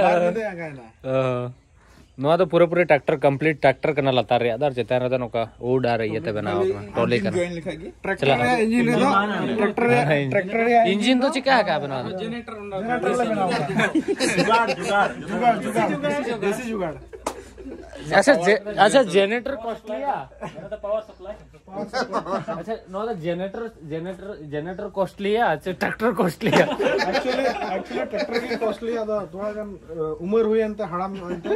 ᱵᱟᱨ ᱧᱤᱫᱟᱹ ᱟᱸᱜᱟᱭᱱᱟ᱾ ᱚ᱾ ᱱᱚᱣᱟ ᱫᱚ ᱯᱩᱨᱟᱹᱯᱩᱨᱤ ᱴᱨᱟᱠᱴᱟᱨ, ᱠᱚᱢᱯᱞᱤᱴ ᱴᱨᱟᱠᱴᱟᱨ ᱠᱟᱱᱟ, ᱞᱟᱛᱟᱨ ᱨᱮᱭᱟᱜ ᱫᱚ, ᱟᱨ ᱪᱮᱛᱟᱱ ᱨᱮᱫᱚ ᱱᱚᱝᱠᱟ ᱩᱰ ᱟᱨ ᱤᱭᱟᱹᱛᱮ ᱵᱮᱱᱟᱣ ᱠᱟᱱᱟ, ᱴᱨᱚᱞᱤ ᱠᱟᱱᱟ᱾ ᱡᱚᱭᱮᱱ ᱞᱮᱠᱷᱟᱡ ᱜᱮ᱾ ᱴᱨᱟᱠᱴᱟᱨ ᱪᱟᱞᱟᱜᱼᱟ᱾ ᱨᱮᱭᱟᱜ ᱤᱧᱡᱤᱱ ᱨᱮᱫᱚ, ᱴᱨᱟᱠᱴᱟᱨ ᱨᱮᱭᱟᱜ, ᱦᱮᱸ, ᱴᱨᱟᱠᱴᱟᱨ ᱨᱮᱭᱟᱜ ᱤᱧᱡᱤᱱ ᱫᱚ ᱪᱤᱠᱟ ᱟᱠᱟᱫ ᱵᱮᱱᱟᱣ ᱫᱚ? ᱡᱮᱱᱟᱨᱮᱴᱚᱨ ᱞᱮ ᱵᱮᱱᱟᱣ ᱠᱟᱜᱼᱟ᱾ ᱡᱩᱜᱟᱲ, ᱡᱩᱜᱟᱲ᱾ ᱡᱩᱜᱟᱲ, ᱡᱩᱜᱟᱲ᱾ ᱫᱮᱥᱤ ᱡᱩᱜᱟᱲ᱾ ᱟᱪᱪᱷᱟ, ᱡᱮ-, ᱟᱪᱪᱷᱟ, ᱡᱮᱱᱟᱨᱮᱴᱚᱨ ᱠᱚᱥᱴᱞᱤᱭᱟ? ᱟᱪᱪᱷᱟ, ᱱᱚᱣᱟ ᱫᱚ ᱡᱮᱱᱟᱨᱮᱴᱚᱨ, ᱡᱮᱱᱟᱨᱮᱴᱚᱨ, ᱡᱮᱱᱟᱨᱮᱴᱚᱨ ᱠᱚᱥᱴᱞᱤᱭᱟ ᱥᱮ ᱴᱨᱟᱠᱴᱚᱨ ᱠᱚᱥᱴᱞᱤᱭᱟ? ᱮᱠᱪᱩᱭᱟᱞᱤ, ᱮᱠᱪᱩᱭᱟᱞᱤ ᱴᱨᱟᱠᱴᱚᱨ ᱜᱮ ᱠᱚᱥᱴᱞᱤᱭᱟ, ᱟᱫᱚ ᱛᱷᱚᱲᱟ ᱜᱟᱱ ᱩᱢᱮᱨ ᱦᱩᱭᱮᱱ ᱛᱮ, ᱦᱟᱲᱟᱢ ᱧᱚᱜ ᱮᱱ ᱛᱮ,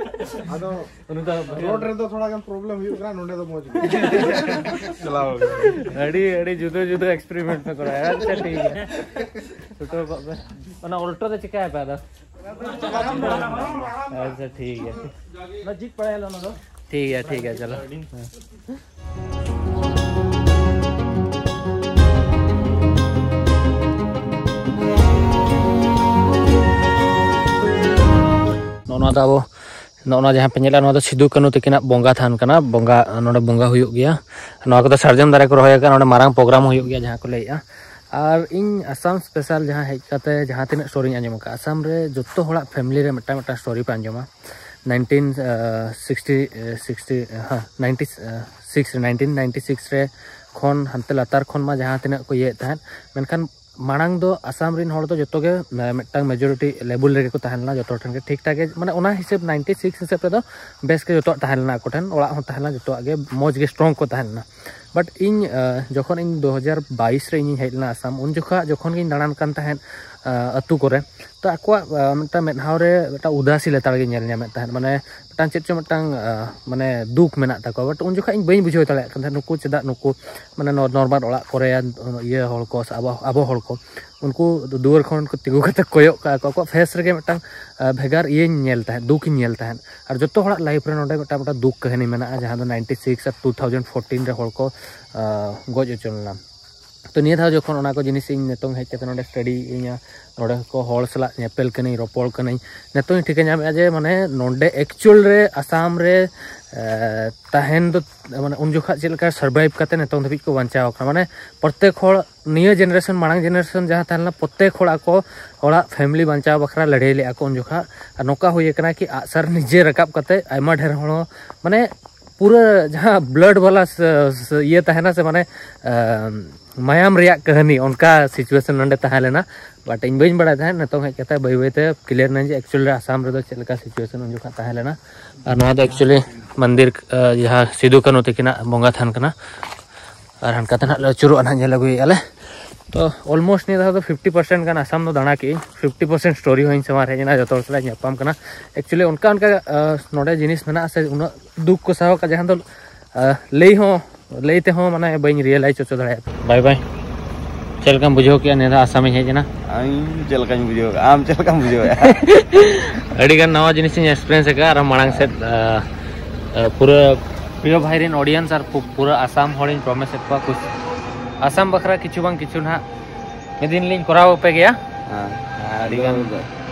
ᱟᱫᱚ ᱩᱱᱤ ᱫᱚ ᱨᱳᱰ ᱨᱮᱫᱚ ᱛᱷᱚᱲᱟ ᱜᱟᱱ ᱯᱨᱚᱵᱞᱮᱢ ᱦᱩᱭᱩᱜ ᱠᱟᱱᱟ, ᱱᱚᱰᱮ ᱫᱚ ᱢᱚᱡᱽ ᱜᱮ᱾ ᱪᱟᱞᱟᱣ ᱟᱹᱰᱤ, ᱟᱹᱰᱤ ᱡᱩᱫᱟᱹ ᱡᱩᱫᱟᱹ ᱮᱠᱥᱯᱮᱨᱤᱢᱮᱱᱴ ᱯᱮ ᱠᱚᱨᱟᱣᱟ᱾ ᱟᱪᱪᱷᱟ, ᱴᱷᱤᱠ ᱜᱮᱭᱟ, ᱪᱷᱩᱴᱟᱹᱣ ᱠᱚᱜ ᱯᱮ᱾ ᱚᱱᱟ ᱚᱞᱴᱳ ᱫᱚ ᱪᱤᱠᱟᱹᱭ ᱯᱮ ᱟᱫᱚ? ᱟᱪᱪᱷᱟ, ᱴᱷᱤᱠ ᱜᱮᱭᱟ᱾ ᱚᱱᱟ ᱡᱤᱛ ᱯᱟᱲᱟᱭᱟᱞᱮ ᱚᱱᱟ ᱫᱚ᱾ ᱴᱷᱤᱠ ᱜᱮᱭᱟ, ᱴᱷᱤᱠ ᱜᱮᱭᱟ, ᱪᱚᱞᱚ᱾ ᱱᱚᱜᱼᱚ ᱱᱚᱣᱟ ᱫᱚ ᱟᱵᱚ, ᱱᱚᱜᱼᱚ ᱱᱚᱣᱟ ᱡᱟᱦᱟᱸ ᱯᱮ ᱧᱮᱞᱟ, ᱱᱚᱣᱟ ᱫᱚ ᱥᱤᱫᱩ ᱠᱟᱹᱱᱦᱩ ᱛᱟᱹᱠᱤᱱᱟᱜ ᱵᱚᱸᱜᱟ ᱛᱷᱟᱱ ᱠᱟᱱᱟ᱾ ᱵᱚᱸᱜᱟ, ᱱᱚᱰᱮ ᱵᱚᱸᱜᱟ ᱦᱩᱭᱩᱜ ᱜᱮᱭᱟ᱾ ᱱᱚᱣᱟ ᱠᱚᱫᱚ ᱥᱟᱨᱡᱚᱢ ᱫᱟᱨᱮ ᱠᱚ ᱨᱚᱦᱚᱭ ᱟᱠᱟᱫᱼᱟ, ᱱᱚᱰᱮ ᱢᱟᱨᱟᱝ ᱯᱨᱳᱜᱨᱟᱢ ᱦᱩᱭᱩᱜ ᱜᱮᱭᱟ, ᱡᱟᱦᱟᱸ ᱠᱚ ᱞᱟᱹᱭᱮᱫᱼᱟ᱾ ᱟᱨ ᱤᱧ ᱟᱥᱟᱢ ᱥᱯᱮᱥᱟᱞ ᱡᱟᱦᱟᱸ ᱦᱮᱡ ᱠᱟᱛᱮ ᱡᱟᱦᱟᱸ ᱛᱤᱱᱟᱹᱜ ᱥᱴᱳᱨᱤᱧ ᱟᱸᱡᱚᱢ ᱟᱠᱟᱫᱼᱟ, ᱟᱥᱟᱢ ᱨᱮ ᱡᱚᱛᱚ ᱦᱚᱲᱟᱜ ᱯᱷᱮᱢᱤᱞᱤ ᱨᱮ ᱢᱤᱫᱴᱟᱝ ᱢᱤᱫᱴᱟᱝ ᱥᱴᱳᱨᱤ ᱯᱮ ᱟᱸᱡᱚᱢᱟ᱾ ᱱᱟᱭᱤᱱᱴᱤᱱ ᱥᱤᱠᱥᱴᱤ, ᱥᱤᱠᱥᱴᱤ, ᱦᱮᱸ, ᱱᱟᱭᱤᱱᱴᱤ ᱥᱤᱠᱥ ᱨᱮ, ᱱᱟᱭᱤᱱᱴᱤᱱ ᱱᱟᱭᱤᱱᱴᱤ ᱥᱤᱠᱥ ᱨᱮ ᱠᱷᱚᱱ ᱦᱟᱱᱛᱮ ᱞᱟᱛᱟᱨ ᱠᱷᱚᱱ ᱢᱟ ᱡᱟᱦᱟᱸ ᱛᱤᱱᱟᱹᱜ ᱠᱚ ᱤᱭᱟᱹᱭᱮᱫ ᱛᱟᱦᱮᱸᱫ, ᱢᱮᱱᱠᱷᱟᱱ ᱢᱟᱲᱟᱝ ᱫᱚ ᱟᱥᱟᱢ ᱨᱮᱱ ᱦᱚᱲ ᱫᱚ ᱡᱚᱛᱚ ᱜᱮ, ᱮ, ᱢᱤᱫᱴᱟᱝ ᱢᱮᱡᱚᱨᱤᱴᱤ ᱞᱮᱵᱮᱞ ᱨᱮᱜᱮ ᱠᱚ ᱛᱟᱦᱮᱸ ᱞᱮᱱᱟ, ᱡᱚᱛᱚ ᱦᱚᱲ ᱴᱷᱮᱱ ᱜᱮ ᱴᱷᱤᱠ ᱴᱷᱟᱠ ᱜᱮ, ᱢᱟᱱᱮ, ᱚᱱᱟ ᱦᱤᱥᱟᱹᱵ ᱱᱟᱭᱤᱱᱴᱤ ᱥᱤᱠᱥ ᱦᱤᱥᱟᱹᱵ ᱛᱮᱫᱚ ᱵᱮᱥ ᱜᱮ ᱡᱚᱛᱚᱣᱟᱜ ᱛᱟᱦᱮᱸ ᱞᱮᱱᱟ ᱟᱠᱚ ᱴᱷᱮᱱ, ᱚᱲᱟᱜ ᱦᱚᱸ ᱛᱟᱦᱮᱸ ᱞᱮᱱᱟ, ᱡᱚᱛᱚᱣᱟᱜ ᱜᱮ ᱢᱚᱡᱽ ᱜᱮ ᱥᱴᱨᱚᱝ ᱠᱚ ᱛᱟᱦᱮᱸ ᱞᱮᱱᱟ᱾ ᱵᱟᱴ ᱤᱧ, ᱮ, ᱡᱚᱠᱷᱚᱱ ᱤᱧ ᱫᱩ ᱦᱟᱡᱟᱨ ᱵᱟᱭᱤᱥ ᱨᱮ ᱤᱧᱤᱧ ᱦᱮᱡ ᱞᱮᱱᱟ ᱟᱥᱟᱢ, ᱩᱱ ᱡᱚᱠᱷᱚᱱ ᱡᱚᱠᱷᱚᱱ ᱜᱤᱧ ᱫᱟᱬᱟᱱ ᱠᱟᱱ ᱛᱟᱦᱮᱸᱫ, ᱮ, ᱟᱹᱛᱩ ᱠᱚᱨᱮ, ᱛᱚ ᱟᱠᱚᱣᱟᱜ, ᱮ, ᱢᱤᱫᱴᱟᱝ ᱢᱮᱫᱦᱟ ᱨᱮ ᱢᱤᱫᱴᱟᱝ ᱩᱫᱟᱥᱤ ᱞᱮᱛᱟᱲ ᱜᱤᱧ ᱧᱮᱞ ᱧᱟᱢᱮᱫ ᱛᱟᱦᱮᱸᱫ, ᱢᱟᱱᱮ, ᱢᱤᱫᱴᱟᱝ ᱪᱮᱫ ᱪᱚ ᱢᱤᱫᱴᱟᱝ, ᱟ, ᱢᱟᱱᱮ, ᱫᱩᱠ ᱢᱮᱱᱟᱜ ᱛᱟᱠᱚᱣᱟ᱾ ᱵᱟᱴ ᱩᱱ ᱡᱚᱠᱷᱚᱱ ᱤᱧ ᱵᱟᱹᱧ ᱵᱩᱡᱷᱟᱹᱣ ᱫᱟᱲᱮᱭᱟᱜ ᱠᱟᱱ ᱛᱟᱦᱮᱸᱫ, ᱱᱩᱠᱩ ᱪᱮᱫᱟᱜ, ᱱᱩᱠᱩ, ᱢᱟᱱᱮ, ᱱᱚ-, ᱱᱚᱨᱢᱟᱞ ᱚᱲᱟᱜ ᱠᱚᱨᱮ ᱤᱭᱟᱹ ᱦᱚᱲ ᱠᱚ ᱥᱮ ᱟᱵᱚ, ᱟᱵᱚ ᱦᱚᱲ ᱠᱚ, ᱩᱱᱠᱩ ᱫᱩᱣᱟᱹᱨ ᱠᱷᱚᱱ ᱠᱚ ᱛᱤᱸᱜᱩ ᱠᱟᱛᱮ ᱠᱚᱭᱚᱜ ᱠᱟᱜᱼᱟ ᱠᱚ, ᱟᱠᱚᱣᱟᱜ ᱯᱷᱮᱥ ᱨᱮᱜᱮ ᱢᱤᱫᱴᱟᱝ, ᱟ, ᱵᱷᱮᱜᱟᱨ ᱤᱭᱟᱹᱧ ᱧᱮᱞ ᱛᱟᱦᱮᱸᱫ, ᱫᱩᱠᱤᱧ ᱧᱮᱞ ᱛᱟᱦᱮᱸᱫ᱾ ᱟᱨ ᱡᱚᱛᱚ ᱦᱚᱲᱟᱜ ᱞᱟᱭᱤᱯᱷ ᱨᱮ ᱱᱚᱰᱮ ᱢᱤᱫᱴᱟᱝ, ᱢᱤᱫᱴᱟᱝ ᱫᱩᱠ ᱠᱟᱹᱦᱱᱤ ᱢᱮᱱᱟᱜᱼᱟ, ᱡᱟᱦᱟᱸ ᱫᱚ ᱱᱟᱭᱤᱱᱴᱤ ᱥᱤᱠᱥ ᱟᱨ ᱴᱩ ᱛᱷᱟᱣᱡᱮᱱᱰ ᱯᱷᱳᱨᱴᱤᱱ ᱨᱮ ᱦᱚᱲ ᱠᱚ, ᱟ, ᱜᱚᱡ ᱦᱚᱪᱚ ᱞᱮᱱᱟ᱾ ᱛᱚ ᱱᱤᱭᱟᱹ ᱫᱷᱟᱣ ᱡᱚᱠᱷᱚᱱ ᱚᱱᱟ ᱠᱚ ᱡᱤᱱᱤᱥ ᱤᱧ ᱱᱤᱛᱚᱝ ᱦᱮᱡ ᱠᱟᱛᱮ ᱱᱚᱰᱮ ᱥᱴᱟᱰᱤᱭᱮᱫ ᱟᱹᱧ, ᱱᱚᱰᱮ ᱠᱚ ᱦᱚᱲ ᱥᱟᱞᱟᱜ ᱧᱮᱯᱮᱞ ᱠᱟᱹᱱᱟᱹᱧ, ᱨᱚᱯᱚᱲ ᱠᱟᱹᱱᱟᱹᱧ, ᱱᱤᱛᱚᱝ ᱤᱧ ᱴᱷᱤᱠᱟᱹ ᱧᱟᱢᱮᱫᱼᱟ ᱡᱮ, ᱢᱟᱱᱮ, ᱱᱚᱰᱮ ᱮᱠᱪᱩᱭᱟᱞ ᱨᱮ ᱟᱥᱟᱢ ᱨᱮ, ᱮ, ᱛᱟᱦᱮᱱ ᱫᱚ, ᱢᱟᱱᱮ, ᱩᱱ ᱡᱚᱠᱷᱟᱜ ᱪᱮᱫ ᱞᱮᱠᱟ ᱥᱟᱨᱵᱷᱟᱭᱤᱵᱷ ᱠᱟᱛᱮ ᱱᱤᱛᱚᱝ ᱫᱷᱟᱹᱵᱤᱡ ᱠᱚ ᱵᱟᱧᱪᱟᱣ ᱟᱠᱟᱱᱟ᱾ ᱢᱟᱱᱮ, ᱯᱨᱚᱛᱮᱠ ᱦᱚᱲ, ᱱᱤᱭᱟᱹ ᱡᱮᱱᱟᱨᱮᱥᱚᱱ, ᱢᱟᱲᱟᱝ ᱡᱮᱱᱟᱨᱮᱥᱚᱱ ᱡᱟᱦᱟᱸ ᱛᱟᱦᱮᱸ ᱞᱮᱱᱟ, ᱯᱨᱚᱛᱮᱠ ᱦᱚᱲ ᱟᱠᱚ ᱦᱚᱲᱟᱜ ᱯᱷᱮᱢᱤᱞᱤ ᱵᱟᱧᱪᱟᱣ ᱵᱟᱠᱷᱨᱟ ᱞᱟᱹᱲᱦᱟᱹᱭ ᱞᱮᱫᱼᱟ ᱠᱚ ᱩᱱ ᱡᱚᱠᱷᱟᱜ᱾ ᱟᱨ ᱱᱚᱝᱠᱟ ᱦᱩᱭ ᱟᱠᱟᱱᱟ ᱠᱤ ᱟᱜᱼᱥᱟᱨ ᱱᱤᱡᱮ ᱨᱟᱠᱟᱵ ᱠᱟᱛᱮ ᱟᱭᱢᱟ ᱰᱷᱮᱨ ᱦᱚᱲ ᱦᱚᱸ, ᱢᱟᱱᱮ, ᱯᱩᱨᱟᱹ ᱡᱟᱦᱟᱸ ᱵᱞᱟᱰ ᱵᱟᱞᱟ ᱥᱮ, ᱥᱮ ᱤᱭᱟᱹ ᱛᱟᱦᱮᱱᱟ ᱥᱮ, ᱢᱟᱱᱮ ᱢᱟᱭᱟᱢ ᱨᱮᱭᱟᱜ ᱠᱟᱹᱦᱱᱤ, ᱚᱱᱠᱟ ᱥᱤᱪᱩᱭᱮᱥᱚᱱ ᱱᱚᱰᱮ ᱛᱟᱦᱮᱸ ᱞᱮᱱᱟ᱾ ᱵᱟᱴ ᱤᱧ ᱵᱟᱹᱧ ᱵᱟᱲᱟᱭ ᱛᱟᱦᱮᱸᱫ, ᱱᱤᱛᱚᱝ ᱦᱮᱡ ᱠᱟᱛᱮ ᱵᱟᱹᱭ ᱵᱟᱹᱭ ᱛᱮ ᱠᱞᱤᱭᱟᱨ ᱱᱟ ᱡᱮ ᱮᱠᱪᱩᱭᱮᱞ ᱨᱮ ᱟᱥᱟᱢ ᱨᱮᱫᱚ ᱪᱮᱫ ᱞᱮᱠᱟ ᱥᱤᱪᱩᱭᱮᱥᱚᱱ ᱩᱱ ᱡᱚᱠᱷᱚᱱ ᱛᱟᱦᱮᱸ ᱞᱮᱱᱟ᱾ ᱟᱨ ᱱᱚᱣᱟ ᱫᱚ ᱮᱠᱪᱩᱭᱮᱞᱤ ᱢᱚᱱᱫᱤᱨ, ᱡᱟᱦᱟᱸ ᱥᱤᱫᱩ ᱠᱟᱹᱱᱦᱩ ᱛᱟᱹᱠᱤᱱᱟᱜ ᱵᱚᱸᱜᱟ ᱛᱷᱟᱱ ᱠᱟᱱᱟ᱾ ᱟᱨ ᱦᱟᱱᱠᱟ ᱛᱮ ᱱᱟᱦᱟᱜ ᱞᱮ ᱟᱹᱪᱩᱨᱚᱜᱼᱟ, ᱱᱟᱦᱟᱜ ᱧᱮᱞ ᱟᱹᱜᱩᱭᱮᱫᱼᱟ ᱞᱮ᱾ ᱛᱚ ᱚᱞᱢᱳᱥᱴ ᱱᱤᱭᱟᱹ ᱫᱷᱟᱣ ᱫᱚ ᱯᱷᱤᱯᱴᱤ ᱯᱟᱨᱥᱮᱱᱴ ᱜᱟᱱ ᱟᱥᱟᱢ ᱫᱚ ᱫᱟᱬᱟ ᱠᱮᱜᱼᱟᱹᱧ, ᱯᱷᱤᱯᱴᱤ ᱯᱟᱨᱥᱮᱱᱴ ᱥᱴᱳᱨᱤ ᱦᱚᱸ ᱤᱧ ᱥᱟᱢᱟᱝ ᱨᱮ ᱦᱮᱡ ᱮᱱᱟ, ᱡᱚᱛᱚ ᱦᱚᱲ ᱥᱟᱞᱟᱜ ᱧᱟᱯᱟᱢ ᱠᱟᱱᱟ᱾ ᱮᱠᱪᱩᱭᱮᱞᱤ ᱚᱱᱠᱟ ᱚᱱᱠᱟ ᱱᱚᱰᱮ ᱡᱤᱱᱤᱥ ᱢᱮᱱᱟᱜᱼᱟ ᱥᱮ, ᱩᱱᱟᱹᱜ ᱫᱩᱠ ᱠᱚ ᱥᱟᱦᱟᱣ ᱠᱟᱜᱼᱟ, ᱡᱟᱦᱟᱸ ᱫᱚ ᱞᱟᱹᱭ ᱦᱚᱸ, ᱞᱟᱹᱭ ᱛᱮᱦᱚᱸ ᱢᱟᱱᱮ ᱵᱟᱹᱧ ᱨᱤᱭᱮᱞᱟᱭᱤᱡᱽ ᱦᱚᱪᱚ ᱫᱟᱲᱮᱭᱟᱜᱼᱟ᱾ ᱵᱟᱭ ᱵᱟᱭ᱾ ᱪᱮᱫ ᱞᱮᱠᱟᱢ ᱵᱩᱡᱷᱟᱹᱣ ᱠᱮᱜᱼᱟ ᱱᱤᱭᱟᱹ ᱫᱷᱟᱣ ᱟᱥᱟᱢᱤᱧ ᱦᱮᱡ ᱮᱱᱟ? ᱤᱧ ᱪᱮᱫ ᱞᱮᱠᱟᱧ ᱵᱩᱡᱷᱟᱹᱣ ᱠᱮᱜᱼᱟ, ᱟᱢ ᱪᱮᱫ ᱞᱮᱠᱟᱢ ᱵᱩᱡᱷᱟᱹᱣ ᱮᱜᱼᱟ? ᱟᱹᱰᱤ ᱜᱟᱱ ᱱᱟᱣᱟ ᱡᱤᱱᱤᱥ ᱤᱧ ᱮᱠᱥᱯᱤᱨᱤᱭᱮᱱᱥ ᱟᱠᱟᱫᱼᱟ᱾ ᱟᱨ ᱢᱟᱲᱟᱝ ᱥᱮᱫ ᱯᱩᱨᱟᱹ ᱯᱨᱤᱭᱚ ᱵᱷᱟᱭ ᱨᱮᱱ ᱚᱰᱤᱭᱮᱱᱥ ᱟᱨ ᱯᱩᱨᱟᱹ ᱟᱥᱟᱢ ᱦᱚᱲᱤᱧ ᱯᱨᱚᱢᱤᱥ ᱮᱫ ᱠᱚᱣᱟ, ᱠᱩᱥ ᱟᱥᱟᱢ ᱵᱟᱠᱷᱨᱟ ᱠᱤᱪᱷᱩ ᱵᱟᱝ ᱠᱤᱪᱷᱩ ᱱᱟᱦᱟᱜ ᱢᱤᱫ ᱫᱤᱱ ᱞᱤᱧ ᱠᱚᱨᱟᱣ ᱟᱯᱮ ᱜᱮᱭᱟ᱾ ᱦᱮᱸ᱾ ᱟᱹᱰᱤ ᱜᱟᱱ᱾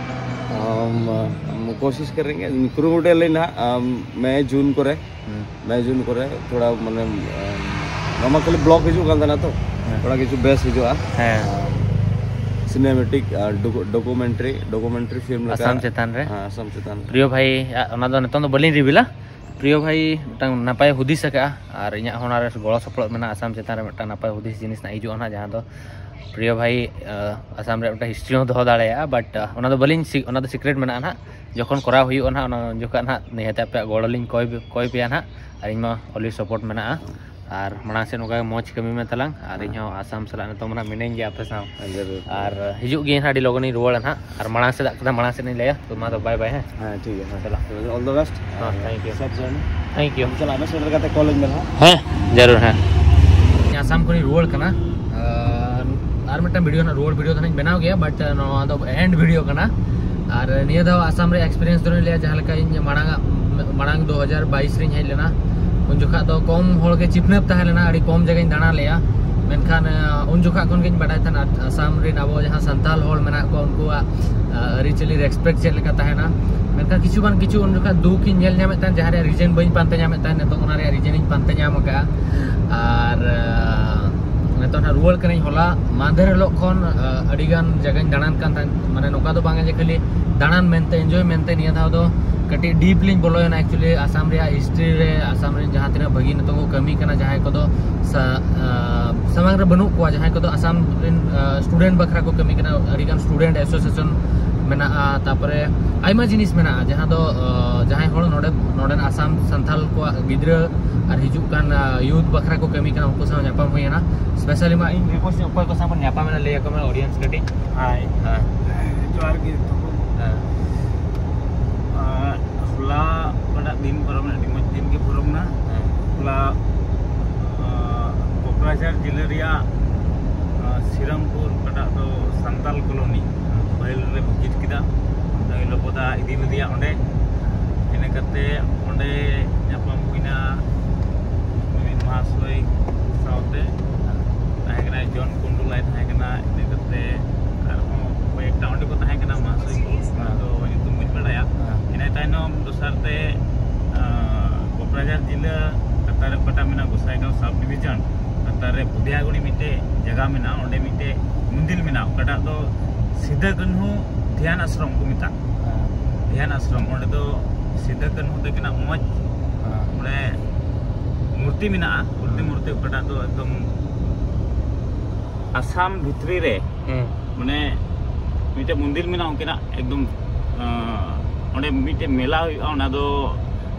ᱟᱢ, ᱟᱢ ᱠᱳᱥᱤᱥ ᱠᱟᱨᱮᱸᱜᱮ, ᱠᱩᱨᱩᱢᱩᱴᱩ ᱞᱟᱹᱭ ᱱᱟᱦᱟᱜ, ᱟᱢ, ᱢᱮ ᱡᱩᱱ ᱠᱚᱨᱮ᱾ ᱦᱩᱸ᱾ ᱢᱮ ᱡᱩᱱ ᱠᱚᱨᱮ ᱛᱷᱚᱲᱟ ᱢᱟᱱᱮ, ᱟᱢ, ᱱᱚᱣᱟ ᱠᱷᱟᱹᱞᱤ ᱵᱞᱚᱜ ᱦᱤᱡᱩᱜ ᱠᱟᱱ ᱛᱟᱦᱮᱱᱟ ᱛᱚ, ᱦᱮᱸ᱾ ᱛᱷᱚᱲᱟ ᱠᱤᱪᱷᱩ ᱵᱮᱥ ᱦᱤᱡᱩᱜᱼᱟ᱾ ᱦᱮᱸ᱾ ᱟᱨ ᱥᱤᱱᱮᱢᱮᱴᱤᱠ ᱟᱨ ᱰᱚᱠᱩ-, ᱰᱚᱠᱩᱢᱮᱱᱴᱟᱨᱤ, ᱰᱚᱠᱩᱢᱮᱱᱴᱟᱨᱤ ᱯᱷᱤᱞᱢ ᱞᱮᱠᱟ᱾ ᱟᱥᱟᱢ ᱪᱮᱛᱟᱱ ᱨᱮ᱾ ᱦᱮᱸ, ᱟᱥᱟᱢ ᱪᱮᱛᱟᱱ ᱨᱮ᱾ ᱯᱨᱤᱭᱚ ᱵᱷᱟᱭ, ᱟ, ᱚᱱᱟ ᱫᱚ ᱱᱤᱛᱚᱝ ᱫᱚ ᱵᱟᱹᱞᱤᱧ ᱨᱤᱵᱤᱞᱟ᱾ ᱯᱨᱤᱭᱚ ᱵᱷᱟᱭ ᱢᱤᱫᱴᱟᱝ ᱱᱟᱯᱟᱭ ᱦᱩᱫᱤᱥ ᱟᱠᱟᱫᱼᱟ, ᱟᱨ ᱤᱧᱟᱹᱜ ᱦᱚᱸ ᱚᱱᱟᱨᱮ ᱜᱚᱲᱚ ᱥᱚᱯᱚᱦᱚᱫ ᱢᱮᱱᱟᱜᱼᱟ᱾ ᱟᱥᱟᱢ ᱪᱮᱛᱟᱱ ᱨᱮ ᱢᱤᱫᱴᱟᱝ ᱱᱟᱯᱟᱭ ᱦᱩᱫᱤᱥ ᱡᱤᱱᱤᱥ ᱱᱟᱜ ᱦᱤᱡᱩᱜᱼᱟ ᱱᱟᱜ, ᱡᱟᱦᱟᱸ ᱫᱚ ᱯᱨᱤᱭᱚ ᱵᱷᱟᱭ, ᱟ, ᱟᱥᱟᱢ ᱨᱮ ᱢᱤᱫᱴᱟᱝ ᱦᱤᱥᱴᱨᱤ ᱦᱚᱸ ᱫᱚᱦᱚ ᱫᱟᱲᱮᱭᱟᱜᱼᱟ, ᱵᱟᱴ, ᱟ, ᱚᱱᱟ ᱫᱚ ᱵᱟᱹᱞᱤᱧ ᱥᱤ-, ᱚᱱᱟ ᱫᱚ ᱥᱤᱠᱨᱮᱴ ᱢᱮᱱᱟᱜᱼᱟ ᱱᱟᱜ᱾ ᱡᱚᱠᱷᱚᱱ ᱠᱚᱨᱟᱣ ᱦᱩᱭᱩᱜᱼᱟ ᱱᱟᱜ, ᱚᱱᱟ ᱡᱚᱠᱷᱚᱱ ᱱᱟᱜ ᱱᱤᱦᱟᱹᱛ ᱟᱯᱮᱭᱟᱜ ᱜᱚᱲᱚ ᱞᱤᱧ ᱠᱚᱭ, ᱠᱚᱭ ᱯᱮᱭᱟ ᱱᱟᱜ, ᱟᱨ ᱤᱧ ᱢᱟ ᱚᱞᱤ ᱥᱟᱯᱳᱨᱴ ᱢᱮᱱᱟᱜᱼᱟ᱾ ᱟᱨ ᱢᱟᱲᱟᱝ ᱥᱮᱫ ᱱᱚᱝᱠᱟ ᱜᱮ ᱢᱚᱡᱽ ᱠᱟᱹᱢᱤ ᱢᱮ ᱛᱟᱞᱟᱝ, ᱟᱨ ᱤᱧ ᱦᱚᱸ ᱟᱥᱟᱢ ᱥᱟᱞᱟᱜ ᱱᱤᱛᱚᱝ ᱢᱟ ᱱᱟᱜ ᱢᱤᱱᱟᱹᱧ ᱜᱮᱭᱟ ᱟᱯᱮ ᱥᱟᱶ᱾ ᱦᱮᱸ, ᱡᱟᱹᱨᱩᱲ᱾ ᱟᱨ ᱦᱤᱡᱩᱜ ᱜᱤᱭᱟᱹᱧ ᱱᱟᱜ, ᱟᱹᱰᱤ ᱞᱚᱜᱚᱱᱤᱧ ᱨᱩᱣᱟᱹᱲᱟ ᱱᱟᱜ, ᱟᱨ ᱢᱟᱲᱟᱝ ᱥᱮᱫᱟᱜ ᱠᱟᱛᱷᱟ ᱢᱟᱲᱟᱝ ᱥᱮᱫ ᱤᱧ ᱞᱟᱹᱭᱟ᱾ ᱛᱚ ᱢᱟ ᱫᱚ ᱵᱟᱭ ᱵᱟᱭ, ᱦᱮᱸ᱾ ᱦᱮᱸ, ᱴᱷᱤᱠ ᱜᱮᱭᱟ, ᱦᱮᱸ᱾ ᱪᱟᱞᱟᱜ᱾ All the best. ᱦᱮᱸ, thank you. Safe journey. Thank you. ᱪᱟᱞᱟᱜ ᱢᱮ, ᱥᱮᱴᱮᱨ ᱠᱟᱛᱮ ᱠᱚᱞ ᱟᱹᱧ ᱢᱮ ᱱᱟᱦᱟᱜ᱾ ᱦᱮᱸ, ᱡᱟᱹᱨᱩᱲ, ᱦᱮᱸ᱾ ᱟᱥᱟᱢ ᱠᱷᱚᱱᱤᱧ ᱨᱩᱣᱟᱹᱲ ᱠᱟᱱᱟ᱾ ᱟᱨ, ᱟᱨ ᱢᱤᱫᱴᱟᱝ ᱵᱷᱤᱰᱤᱭᱳ ᱱᱟᱜ, ᱨᱩᱣᱟᱹᱲ ᱵᱷᱤᱰᱤᱭᱳ ᱫᱚ ᱱᱟᱜ ᱤᱧ ᱵᱮᱱᱟᱣ ᱜᱮᱭᱟ, but ᱱᱚᱣᱟ ᱫᱚ ᱮᱱᱰ ᱵᱷᱤᱰᱤᱭᱳ ᱠᱟᱱᱟ᱾ ᱟᱨ ᱱᱤᱭᱟᱹ ᱫᱷᱟᱣ ᱟᱥᱟᱢ ᱨᱮ ᱮᱠᱥᱯᱤᱨᱤᱭᱮᱱᱥ ᱫᱚᱧ ᱞᱟᱹᱭᱟ, ᱡᱟᱦᱟᱸ ᱞᱮᱠᱟ ᱤᱧ ᱢᱟᱲᱟᱝ ᱟᱜ, ᱢᱟᱲᱟᱝ ᱫᱩ ᱦᱟᱡᱟᱨ ᱵᱟᱭᱤᱥ ᱨᱤᱧ ᱦᱮᱡ ᱞᱮᱱᱟ, ᱩᱱ ᱡᱚᱠᱷᱟᱡ ᱫᱚ ᱠᱚᱢ ᱦᱚᱲ ᱜᱮ ᱪᱤᱯᱱᱟᱹᱯ ᱛᱟᱦᱮᱸ ᱞᱮᱱᱟ, ᱟᱹᱰᱤ ᱠᱚᱢ ᱡᱟᱭᱜᱟᱧ ᱫᱟᱬᱟ ᱞᱮᱜᱼᱟ᱾ ᱢᱮᱱᱠᱷᱟᱱ, ᱟᱸ, ᱩᱱ ᱡᱚᱠᱷᱟᱡ ᱠᱷᱚᱱ ᱜᱤᱧ ᱵᱟᱰᱟᱭ ᱛᱟᱦᱮᱱᱟ ᱟᱥᱟᱢ ᱨᱮᱱ ᱟᱵᱚ ᱡᱟᱦᱟᱸ ᱥᱟᱱᱛᱟᱞ ᱦᱚᱲ ᱢᱮᱱᱟᱜ ᱠᱚᱣᱟ, ᱩᱱᱠᱩᱣᱟᱜ, ᱟᱸ, ᱟᱹᱨᱤᱪᱟᱹᱞᱤ ᱨᱮᱥᱯᱮᱠᱴ ᱪᱮᱫ ᱞᱮᱠᱟ ᱛᱟᱦᱮᱱᱟ᱾ ᱢᱮᱱᱠᱷᱟᱱ ᱠᱤᱪᱷᱩ ᱵᱟᱝ ᱠᱤᱪᱷᱩ ᱩᱱ ᱡᱚᱠᱷᱟᱡ ᱫᱩᱠ ᱤᱧ ᱧᱮᱞ ᱧᱟᱢᱮᱫ ᱛᱟᱦᱮᱱ, ᱡᱟᱦᱟᱸ ᱨᱮᱭᱟᱜ ᱨᱤᱡᱮᱱ ᱵᱟᱹᱧ ᱯᱟᱱᱛᱮ ᱧᱟᱢᱮᱫ ᱛᱟᱦᱮᱱ, ᱱᱤᱛᱚᱝ ᱚᱱᱟ ᱨᱮᱭᱟᱜ ᱨᱤᱡᱮᱱ ᱤᱧ ᱯᱟᱱᱛᱮ ᱧᱟᱢ ᱟᱠᱟᱫᱼᱟ᱾ ᱟᱨ, ᱟᱸ, ᱱᱤᱛᱚᱜ ᱱᱟᱜ ᱨᱩᱣᱟᱹᱲ ᱠᱟᱹᱱᱟᱹᱧ ᱦᱚᱞᱟ ᱢᱟᱦᱫᱮᱨ ᱦᱤᱞᱳᱜ ᱠᱷᱚᱱ᱾ ᱟᱹᱰᱤ ᱜᱟᱱ ᱡᱟᱭᱜᱟᱧ ᱫᱟᱬᱟᱱ ᱠᱟᱱ ᱛᱟᱦᱮᱸᱫ, ᱢᱟᱱᱮ ᱱᱚᱝᱠᱟ ᱫᱚ ᱵᱟᱝ ᱡᱮ ᱠᱷᱟᱹᱞᱤ ᱫᱟᱬᱟᱱ ᱢᱮᱱᱛᱮ, ᱮᱱᱡᱚᱭ ᱢᱮᱱᱛᱮ᱾ ᱱᱤᱭᱟᱹ ᱫᱷᱟᱣ ᱫᱚ ᱠᱟᱹᱴᱤᱡ ᱰᱤᱯ ᱞᱤᱧ ᱵᱚᱞᱚᱭᱮᱱᱟ᱾ ᱮᱠᱪᱩᱭᱮᱞᱤ ᱟᱥᱟᱢ ᱨᱮᱭᱟᱜ ᱦᱤᱥᱴᱨᱤ ᱨᱮ, ᱟᱥᱟᱢ ᱨᱮᱱ ᱡᱟᱦᱟᱸ ᱛᱤᱱᱟᱹᱜ ᱵᱷᱟᱹᱜᱤ ᱱᱤᱛᱚᱜ ᱠᱚ ᱠᱟᱹᱢᱤ ᱠᱟᱱᱟ, ᱡᱟᱦᱟᱸᱭ ᱠᱚᱫᱚ ᱥᱟᱢᱟᱝ ᱨᱮ ᱵᱟᱹᱱᱩᱜ ᱠᱚᱣᱟ, ᱡᱟᱦᱟᱸᱭ ᱠᱚᱫᱚ ᱟᱥᱟᱢ ᱨᱮᱱ ᱥᱴᱩᱰᱮᱱᱴ ᱵᱟᱠᱷᱨᱟ ᱠᱚ ᱠᱟᱹᱢᱤ ᱠᱟᱱᱟ, ᱟᱹᱰᱤ ᱜᱟᱱ ᱥᱴᱩᱰᱮᱱᱴ ᱮᱥᱳᱥᱤᱭᱮᱥᱚᱱ ᱢᱮᱱᱟᱜᱼᱟ, ᱛᱟᱨᱯᱚᱨᱮ ᱟᱭᱢᱟ ᱡᱤᱱᱤᱥ ᱢᱮᱱᱟᱜᱼᱟ, ᱡᱟᱦᱟᱸ ᱫᱚ ᱡᱟᱦᱟᱸᱭ ᱦᱚᱲ ᱱᱚᱰᱮ, ᱱᱚᱰᱮᱱ ᱟᱥᱟᱢ ᱥᱟᱱᱛᱟᱞ ᱠᱚᱣᱟᱜ ᱜᱤᱫᱽᱨᱟᱹ ᱟᱨ ᱦᱤᱡᱩᱜ ᱠᱟᱱ ᱭᱩᱛᱷ ᱵᱟᱠᱷᱨᱟ ᱠᱚ ᱠᱟᱹᱢᱤ ᱠᱟᱱᱟ, ᱩᱱᱠᱩ ᱥᱟᱶ ᱧᱟᱯᱟᱢ ᱦᱩᱭᱮᱱᱟ᱾ ᱥᱯᱮᱥᱟᱞᱤ ᱢᱟ ᱤᱧ ᱨᱤᱠᱩᱭᱮᱥᱴ, ᱚᱠᱚᱭ ᱠᱚ ᱥᱟᱶ ᱵᱚᱱ ᱧᱟᱯᱟᱢ ᱮᱱᱟ, ᱞᱟᱹᱭ ᱟᱠᱚ ᱢᱮ ᱚᱰᱤᱭᱮᱱᱥ ᱠᱟᱹᱴᱤᱡ᱾ ᱦᱟᱭ᱾ ᱦᱮᱸ᱾ ᱡᱚᱦᱟᱨ ᱜᱮ ᱡᱚᱛᱚ ᱠᱚ᱾ ᱦᱮᱸ᱾ ᱦᱚᱞᱟ ᱚᱠᱟᱴᱟᱜ ᱫᱤᱱ ᱯᱟᱨᱚᱢ ᱮᱱᱟ, ᱟᱹᱰᱤ ᱢᱚᱡᱽ ᱫᱤᱱ ᱜᱮ ᱯᱟᱨᱚᱢ ᱮᱱᱟ᱾ ᱦᱮᱸ᱾ ᱦᱚᱞᱟ ᱠᱚᱠᱨᱟᱡᱷᱟᱨ ᱡᱮᱞᱟ ᱨᱮᱭᱟᱜ ᱥᱤᱨᱟᱢᱯᱩᱨ, ᱚᱠᱟᱴᱟᱜ ᱫᱚ ᱥᱟᱱᱛᱟᱞ ᱠᱚᱞᱚᱱᱤ, ᱯᱟᱹᱦᱤᱞ ᱨᱮ ᱵᱷᱤᱡᱤᱴ ᱠᱮᱫᱟ᱾ ᱱᱩᱭ ᱞᱚᱵᱚᱫᱟ ᱤᱫᱤ ᱞᱮᱫᱮᱭᱟ ᱚᱸᱰᱮ᱾ ᱤᱱᱟᱹ ᱠᱟᱛᱮ ᱚᱸᱰᱮ ᱧᱟᱯᱟᱢ ᱦᱩᱭᱱᱟ ᱢᱤᱢᱤᱫ ᱢᱟᱦᱟᱥᱚᱭ ᱥᱟᱶᱛᱮ᱾ ᱛᱟᱦᱮᱸ ᱠᱟᱱᱟᱭ ᱡᱚᱱ ᱠᱩᱱᱰᱩᱞᱟᱭ ᱛᱟᱦᱮᱸ ᱠᱟᱱᱟ, ᱤᱱᱟᱹ ᱠᱟᱛᱮ ᱟᱨᱦᱚᱸ ᱠᱚᱭᱮᱠᱴᱟ ᱚᱸᱰᱮ ᱠᱚ ᱛᱟᱦᱮᱸ ᱠᱟᱱᱟ ᱢᱟᱦᱟᱥᱚᱭ ᱠᱚ, ᱚᱱᱟ ᱫᱚ ᱧᱩᱛᱩᱢ ᱵᱟᱹᱧ ᱵᱟᱲᱟᱭᱟ᱾ ᱦᱮᱸ᱾ ᱤᱱᱟᱹ ᱛᱟᱭᱱᱚᱢ ᱫᱚᱥᱟᱨ ᱛᱮ ᱠᱚᱠᱨᱟᱡᱷᱟᱨ ᱡᱮᱞᱟ ᱞᱟᱛᱟᱨ ᱨᱮ ᱚᱠᱟᱴᱟᱜ ᱢᱮᱱᱟᱜᱼᱟ, ᱜᱚᱥᱟᱭᱜᱟᱸᱣ ᱥᱟᱵ ᱰᱤᱵᱷᱤᱡᱚᱱ ᱞᱟᱛᱟᱨ ᱨᱮ ᱵᱩᱫᱷᱤᱭᱟᱜᱩᱲᱤ ᱢᱤᱫᱴᱮᱡ ᱡᱟᱭᱜᱟ ᱢᱮᱱᱟᱜᱼᱟ, ᱚᱸᱰᱮ ᱢᱤᱫᱴᱮᱡ ᱢᱚᱱᱫᱤᱨ ᱢᱮᱱᱟᱜᱼᱟ, ᱚᱠᱟᱴᱟᱜ ᱫᱚ ᱥᱤᱫᱟᱹ ᱠᱟᱹᱱᱦᱩ ᱫᱷᱮᱭᱟᱱ ᱟᱥᱨᱚᱢ ᱠᱚ ᱢᱮᱛᱟᱜᱼᱟ᱾ ᱦᱮᱸ᱾ ᱫᱷᱮᱭᱟᱱ ᱟᱥᱨᱚᱢ, ᱚᱸᱰᱮ ᱫᱚ ᱥᱤᱫᱟᱹ ᱠᱟᱹᱱᱦᱩ ᱛᱟᱹᱠᱤᱱᱟᱜ ᱢᱚᱡᱽ ᱦᱮᱸ᱾ ᱢᱟᱱᱮ ᱢᱩᱨᱛᱤ ᱢᱮᱱᱟᱜᱼᱟ, ᱢᱩᱨᱛᱤ, ᱢᱩᱨᱛᱤ ᱚᱠᱟᱴᱟᱜ ᱫᱚ ᱮᱠᱫᱚᱢ ᱟᱥᱟᱢ ᱵᱷᱤᱛᱨᱤ ᱨᱮ ᱦᱮᱸ᱾ ᱢᱟᱱᱮ ᱢᱤᱫᱴᱮᱡ ᱢᱚᱱᱫᱤᱨ ᱢᱮᱱᱟᱜᱼᱟ ᱩᱱᱠᱤᱱᱟᱜ ᱮᱠᱫᱚᱢ᱾ ᱟᱸ, ᱚᱸᱰᱮ ᱢᱤᱫᱴᱮᱡ ᱢᱮᱞᱟ ᱦᱩᱭᱩᱜᱼᱟ, ᱚᱱᱟ ᱫᱚ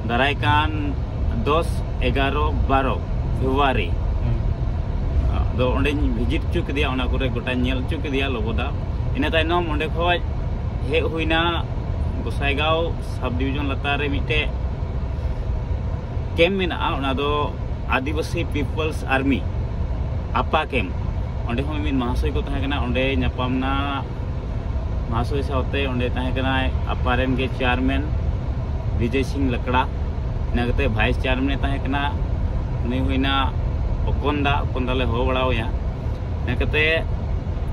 ᱫᱟᱨᱟᱭ ᱠᱟᱱ ᱫᱚᱥ, ᱮᱜᱟᱨᱚ, ᱵᱟᱨᱚ ᱯᱷᱮᱵᱽᱨᱩᱣᱟᱨᱤ᱾ ᱦᱮᱸ᱾ ᱟᱫᱚ ᱚᱸᱰᱮᱧ ᱵᱷᱤᱡᱤᱴ ᱦᱚᱪᱚ ᱠᱮᱫᱮᱭᱟ, ᱚᱱᱟ ᱠᱚᱨᱮ ᱜᱚᱴᱟᱧ ᱧᱮᱞ ᱦᱚᱪᱚ ᱠᱮᱫᱮᱭᱟ ᱞᱚᱵᱚᱫᱟ᱾ ᱤᱱᱟᱹ ᱛᱟᱭᱱᱚᱢ ᱚᱸᱰᱮ ᱠᱷᱚᱡ ᱦᱮᱡ ᱦᱩᱭᱱᱟ ᱜᱚᱥᱟᱭᱜᱟᱸᱣ ᱥᱟᱵ ᱰᱤᱵᱷᱤᱡᱚᱱ ᱞᱟᱛᱟᱨ ᱨᱮ ᱢᱤᱫᱴᱮᱡ ᱠᱮᱢᱯ ᱢᱮᱱᱟᱜᱼᱟ, ᱚᱱᱟ ᱫᱚ ᱟᱹᱫᱤᱵᱟᱹᱥᱤ ᱯᱤᱯᱚᱞᱥ ᱟᱨᱢᱤ, ᱟᱯᱟ ᱠᱮᱢᱯ᱾ ᱚᱸᱰᱮ ᱦᱚᱸ ᱢᱤᱫ ᱢᱟᱦᱟᱥᱚᱭ ᱠᱚ ᱛᱟᱦᱮᱸ ᱠᱟᱱᱟ, ᱚᱸᱰᱮ ᱧᱟᱯᱟᱢ ᱱᱟ ᱢᱟᱦᱟᱥᱚᱭ ᱥᱟᱶᱛᱮ᱾ ᱚᱸᱰᱮ ᱛᱟᱦᱮᱸ ᱠᱟᱱᱟᱭ ᱟᱯᱟ ᱨᱮᱱ ᱜᱮ ᱪᱮᱭᱟᱨᱢᱮᱱ ᱵᱤᱡᱚᱭ ᱥᱤᱝ ᱞᱟᱠᱲᱟ, ᱤᱱᱟᱹ ᱠᱟᱛᱮ ᱵᱷᱟᱭᱤᱥ ᱪᱮᱭᱟᱨᱢᱮᱱ ᱮ ᱛᱟᱦᱮᱸ ᱠᱟᱱᱟ, ᱩᱱᱤ ᱦᱩᱭᱱᱟ ᱚᱠᱚᱱᱫᱟ, ᱚᱠᱚᱱᱫᱟ ᱞᱮ ᱦᱚᱦᱚ ᱵᱟᱲᱟ ᱟᱭᱟ᱾ ᱤᱱᱟᱹ ᱠᱟᱛᱮ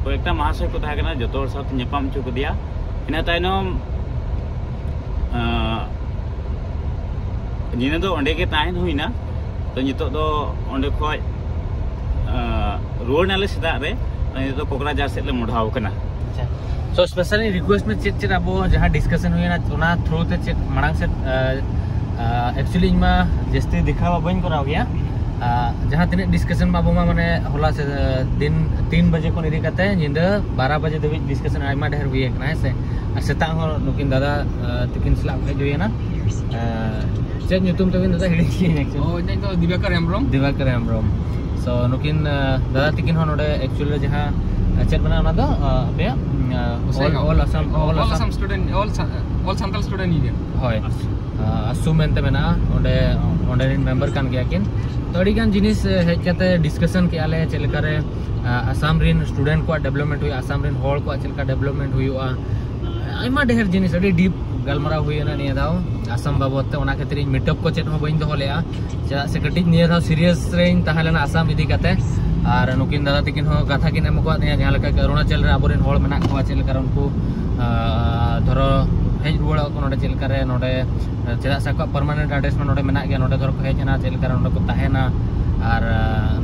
ᱠᱚᱭᱮᱠᱴᱟ ᱢᱟᱦᱟᱥᱚᱭ ᱠᱚ ᱛᱟᱦᱮᱸ ᱠᱟᱱᱟ, ᱡᱚᱛᱚ ᱦᱚᱲ ᱥᱟᱶᱛᱮ ᱧᱟᱯᱟᱢ ᱦᱚᱪᱚ ᱠᱮᱫᱮᱭᱟ᱾ ᱤᱱᱟᱹ ᱛᱟᱭᱱᱚᱢ, ᱟᱸ, ᱧᱤᱫᱟᱹ ᱫᱚ ᱚᱸᱰᱮ ᱜᱮ ᱛᱟᱦᱮᱱ ᱦᱩᱭᱱᱟ᱾ ᱛᱚ ᱱᱤᱛᱚᱜ ᱫᱚ ᱚᱸᱰᱮ ᱠᱷᱚᱡ, ᱟᱸ, ᱨᱩᱣᱟᱹᱲ ᱱᱟᱞᱮ ᱥᱮᱛᱟᱜ ᱨᱮ᱾ ᱱᱤᱛᱚᱜ ᱫᱚ ᱠᱚᱠᱨᱟᱡᱟᱨ ᱥᱮᱫ ᱞᱮ ᱢᱚᱦᱰᱟᱣ ᱟᱠᱟᱱᱟ᱾ ᱟᱪᱪᱷᱟ᱾ So specially request ᱢᱮ, ᱪᱮᱫ ᱪᱮᱫ ᱟᱵᱚ ᱡᱟᱦᱟᱸ discussion ᱦᱩᱭᱮᱱᱟ ᱚᱱᱟ through ᱛᱮ ᱪᱮᱫ ᱢᱟᱲᱟᱝ ᱥᱮᱫ actually ᱤᱧ ᱢᱟ ᱡᱟᱹᱥᱛᱤ ᱫᱮᱠᱷᱟᱣ ᱵᱟᱹᱧ ᱠᱚᱨᱟᱣ ᱜᱮᱭᱟ᱾ ᱡᱟᱦᱟᱸ ᱛᱤᱱᱟᱹᱜ discussion ᱢᱟ ᱟᱵᱚ ᱢᱟ ᱢᱟᱱᱮ ᱦᱚᱞᱟ ᱥᱮ ᱫᱤᱱ ᱛᱤᱱ ᱵᱟᱡᱮ ᱠᱷᱚᱱ ᱤᱫᱤ ᱠᱟᱛᱮ ᱧᱤᱫᱟᱹ ᱵᱟᱨᱚ ᱵᱟᱡᱮ ᱫᱷᱟᱹᱵᱤᱡ discussion ᱟᱭᱢᱟ ᱰᱷᱮᱨ ᱦᱩᱭ ᱟᱠᱟᱱᱟ, ᱦᱮᱸ ᱥᱮ? ᱟᱨ ᱥᱮᱛᱟᱜ ᱦᱚᱸ ᱱᱩᱠᱤᱱ ᱫᱟᱫᱟ ᱛᱤᱠᱤᱱ ᱥᱟᱞᱟᱜ ᱦᱮᱡ ᱦᱩᱭᱮᱱᱟ᱾ ᱪᱮᱫ ᱧᱩᱛᱩᱢ ᱛᱟᱵᱤᱱ ᱫᱟᱫᱟ? ᱦᱤᱲᱤᱧ ᱠᱤᱫᱟᱹᱧ actually᱾ ᱚ, ᱤᱧᱟᱹᱜ ᱫᱚ ᱫᱤᱵᱟᱠᱚᱨ ᱦᱮᱢᱵᱨᱚᱢ᱾ ᱫᱤᱵᱟᱠᱚᱨ ᱦᱮᱢᱵᱨᱚᱢ᱾ So ᱱᱩᱠᱤᱱ ᱫᱟᱫᱟ ᱛᱤᱠᱤᱱ ᱦᱚᱸ ᱱᱚᱰᱮ actually ᱡᱟᱦᱟᱸ ᱪᱮᱫ ᱢᱮᱱᱟᱜᱼᱟ ᱚᱱᱟ ᱫᱚ ᱟᱯᱮᱭᱟᱜ All Assam, All Assam student, All Santal student union᱾ ᱦᱳᱭ᱾ ᱟᱥᱩ ᱢᱮᱱᱛᱮ ᱢᱮᱱᱟᱜᱼᱟ ᱚᱸᱰᱮ, ᱚᱸᱰᱮ ᱨᱮᱱ member ᱠᱟᱱ ᱜᱮᱭᱟ ᱠᱤᱱ᱾ ᱛᱚ ᱟᱹᱰᱤ ᱜᱟᱱ ᱡᱤᱱᱤᱥ ᱦᱮᱡ ᱠᱟᱛᱮ discussion ᱠᱮᱜᱼᱟ ᱞᱮ, ᱪᱮᱫ ᱞᱮᱠᱟᱨᱮ ᱟᱥᱟᱢ ᱨᱮᱱ student ᱠᱚᱣᱟᱜ development ᱦᱩᱭᱩᱜᱼᱟ, ᱟᱥᱟᱢ ᱨᱮᱱ ᱦᱚᱲ ᱠᱚᱣᱟᱜ ᱪᱮᱫ ᱞᱮᱠᱟ development ᱦᱩᱭᱩᱜᱼᱟ, ᱟᱭᱢᱟ ᱰᱷᱮᱨ ᱡᱤᱱᱤᱥ ᱟᱹᱰᱤ deep ᱜᱟᱞᱢᱟᱨᱟᱣ ᱦᱩᱭᱮᱱᱟ ᱱᱤᱭᱟᱹ ᱫᱷᱟᱣ ᱟᱥᱟᱢ ᱵᱟᱵᱚᱫ ᱛᱮ᱾ ᱚᱱᱟ ᱠᱷᱟᱹᱛᱤᱨ ᱤᱧ meetup ᱠᱚ ᱪᱮᱫ ᱦᱚᱸ ᱵᱟᱹᱧ ᱫᱚᱦᱚ ᱞᱮᱜᱼᱟ, ᱪᱮᱫᱟᱜ ᱥᱮ ᱠᱟᱹᱴᱤᱡ ᱱᱤᱭᱟᱹ ᱫᱷᱟᱣ serious ᱨᱮᱧ ᱛᱟᱦᱮᱸ ᱞᱮᱱᱟ ᱟᱥᱟᱢ ᱤᱫᱤ ᱠᱟᱛᱮ᱾ ᱟᱨ ᱱᱩᱠᱤᱱ ᱫᱟᱫᱟ ᱛᱤᱠᱤᱱ ᱦᱚᱸ ᱠᱟᱛᱷᱟ ᱠᱤᱱ ᱮᱢ ᱟᱠᱟᱫ ᱞᱤᱧᱟ ᱡᱟᱦᱟᱸ ᱞᱮᱠᱟ ᱚᱨᱩᱱᱟᱪᱚᱞ ᱨᱮ ᱟᱵᱚᱨᱮᱱ ᱦᱚᱲ ᱢᱮᱱᱟᱜ ᱠᱚᱣᱟ, ᱪᱮᱫ ᱞᱮᱠᱟ ᱩᱱᱠᱩ ᱫᱷᱚᱨᱚ ᱦᱮᱡ ᱨᱩᱣᱟᱹᱲᱚᱜ ᱟᱠᱚ ᱱᱚᱰᱮ, ᱪᱮᱫ ᱞᱮᱠᱟᱨᱮ ᱱᱚᱰᱮ, ᱪᱮᱫᱟᱜ ᱥᱮ ᱟᱠᱚᱣᱟᱜ permanent address ᱢᱟ ᱱᱚᱰᱮ ᱢᱮᱱᱟᱜ ᱜᱮᱭᱟ, ᱱᱚᱰᱮ ᱫᱷᱚᱨᱚ ᱠᱚ ᱦᱮᱡ ᱮᱱᱟ, ᱪᱮᱫ ᱞᱮᱠᱟᱨᱮ ᱱᱚᱰᱮ ᱠᱚ ᱛᱟᱦᱮᱱᱟ, ᱟᱨ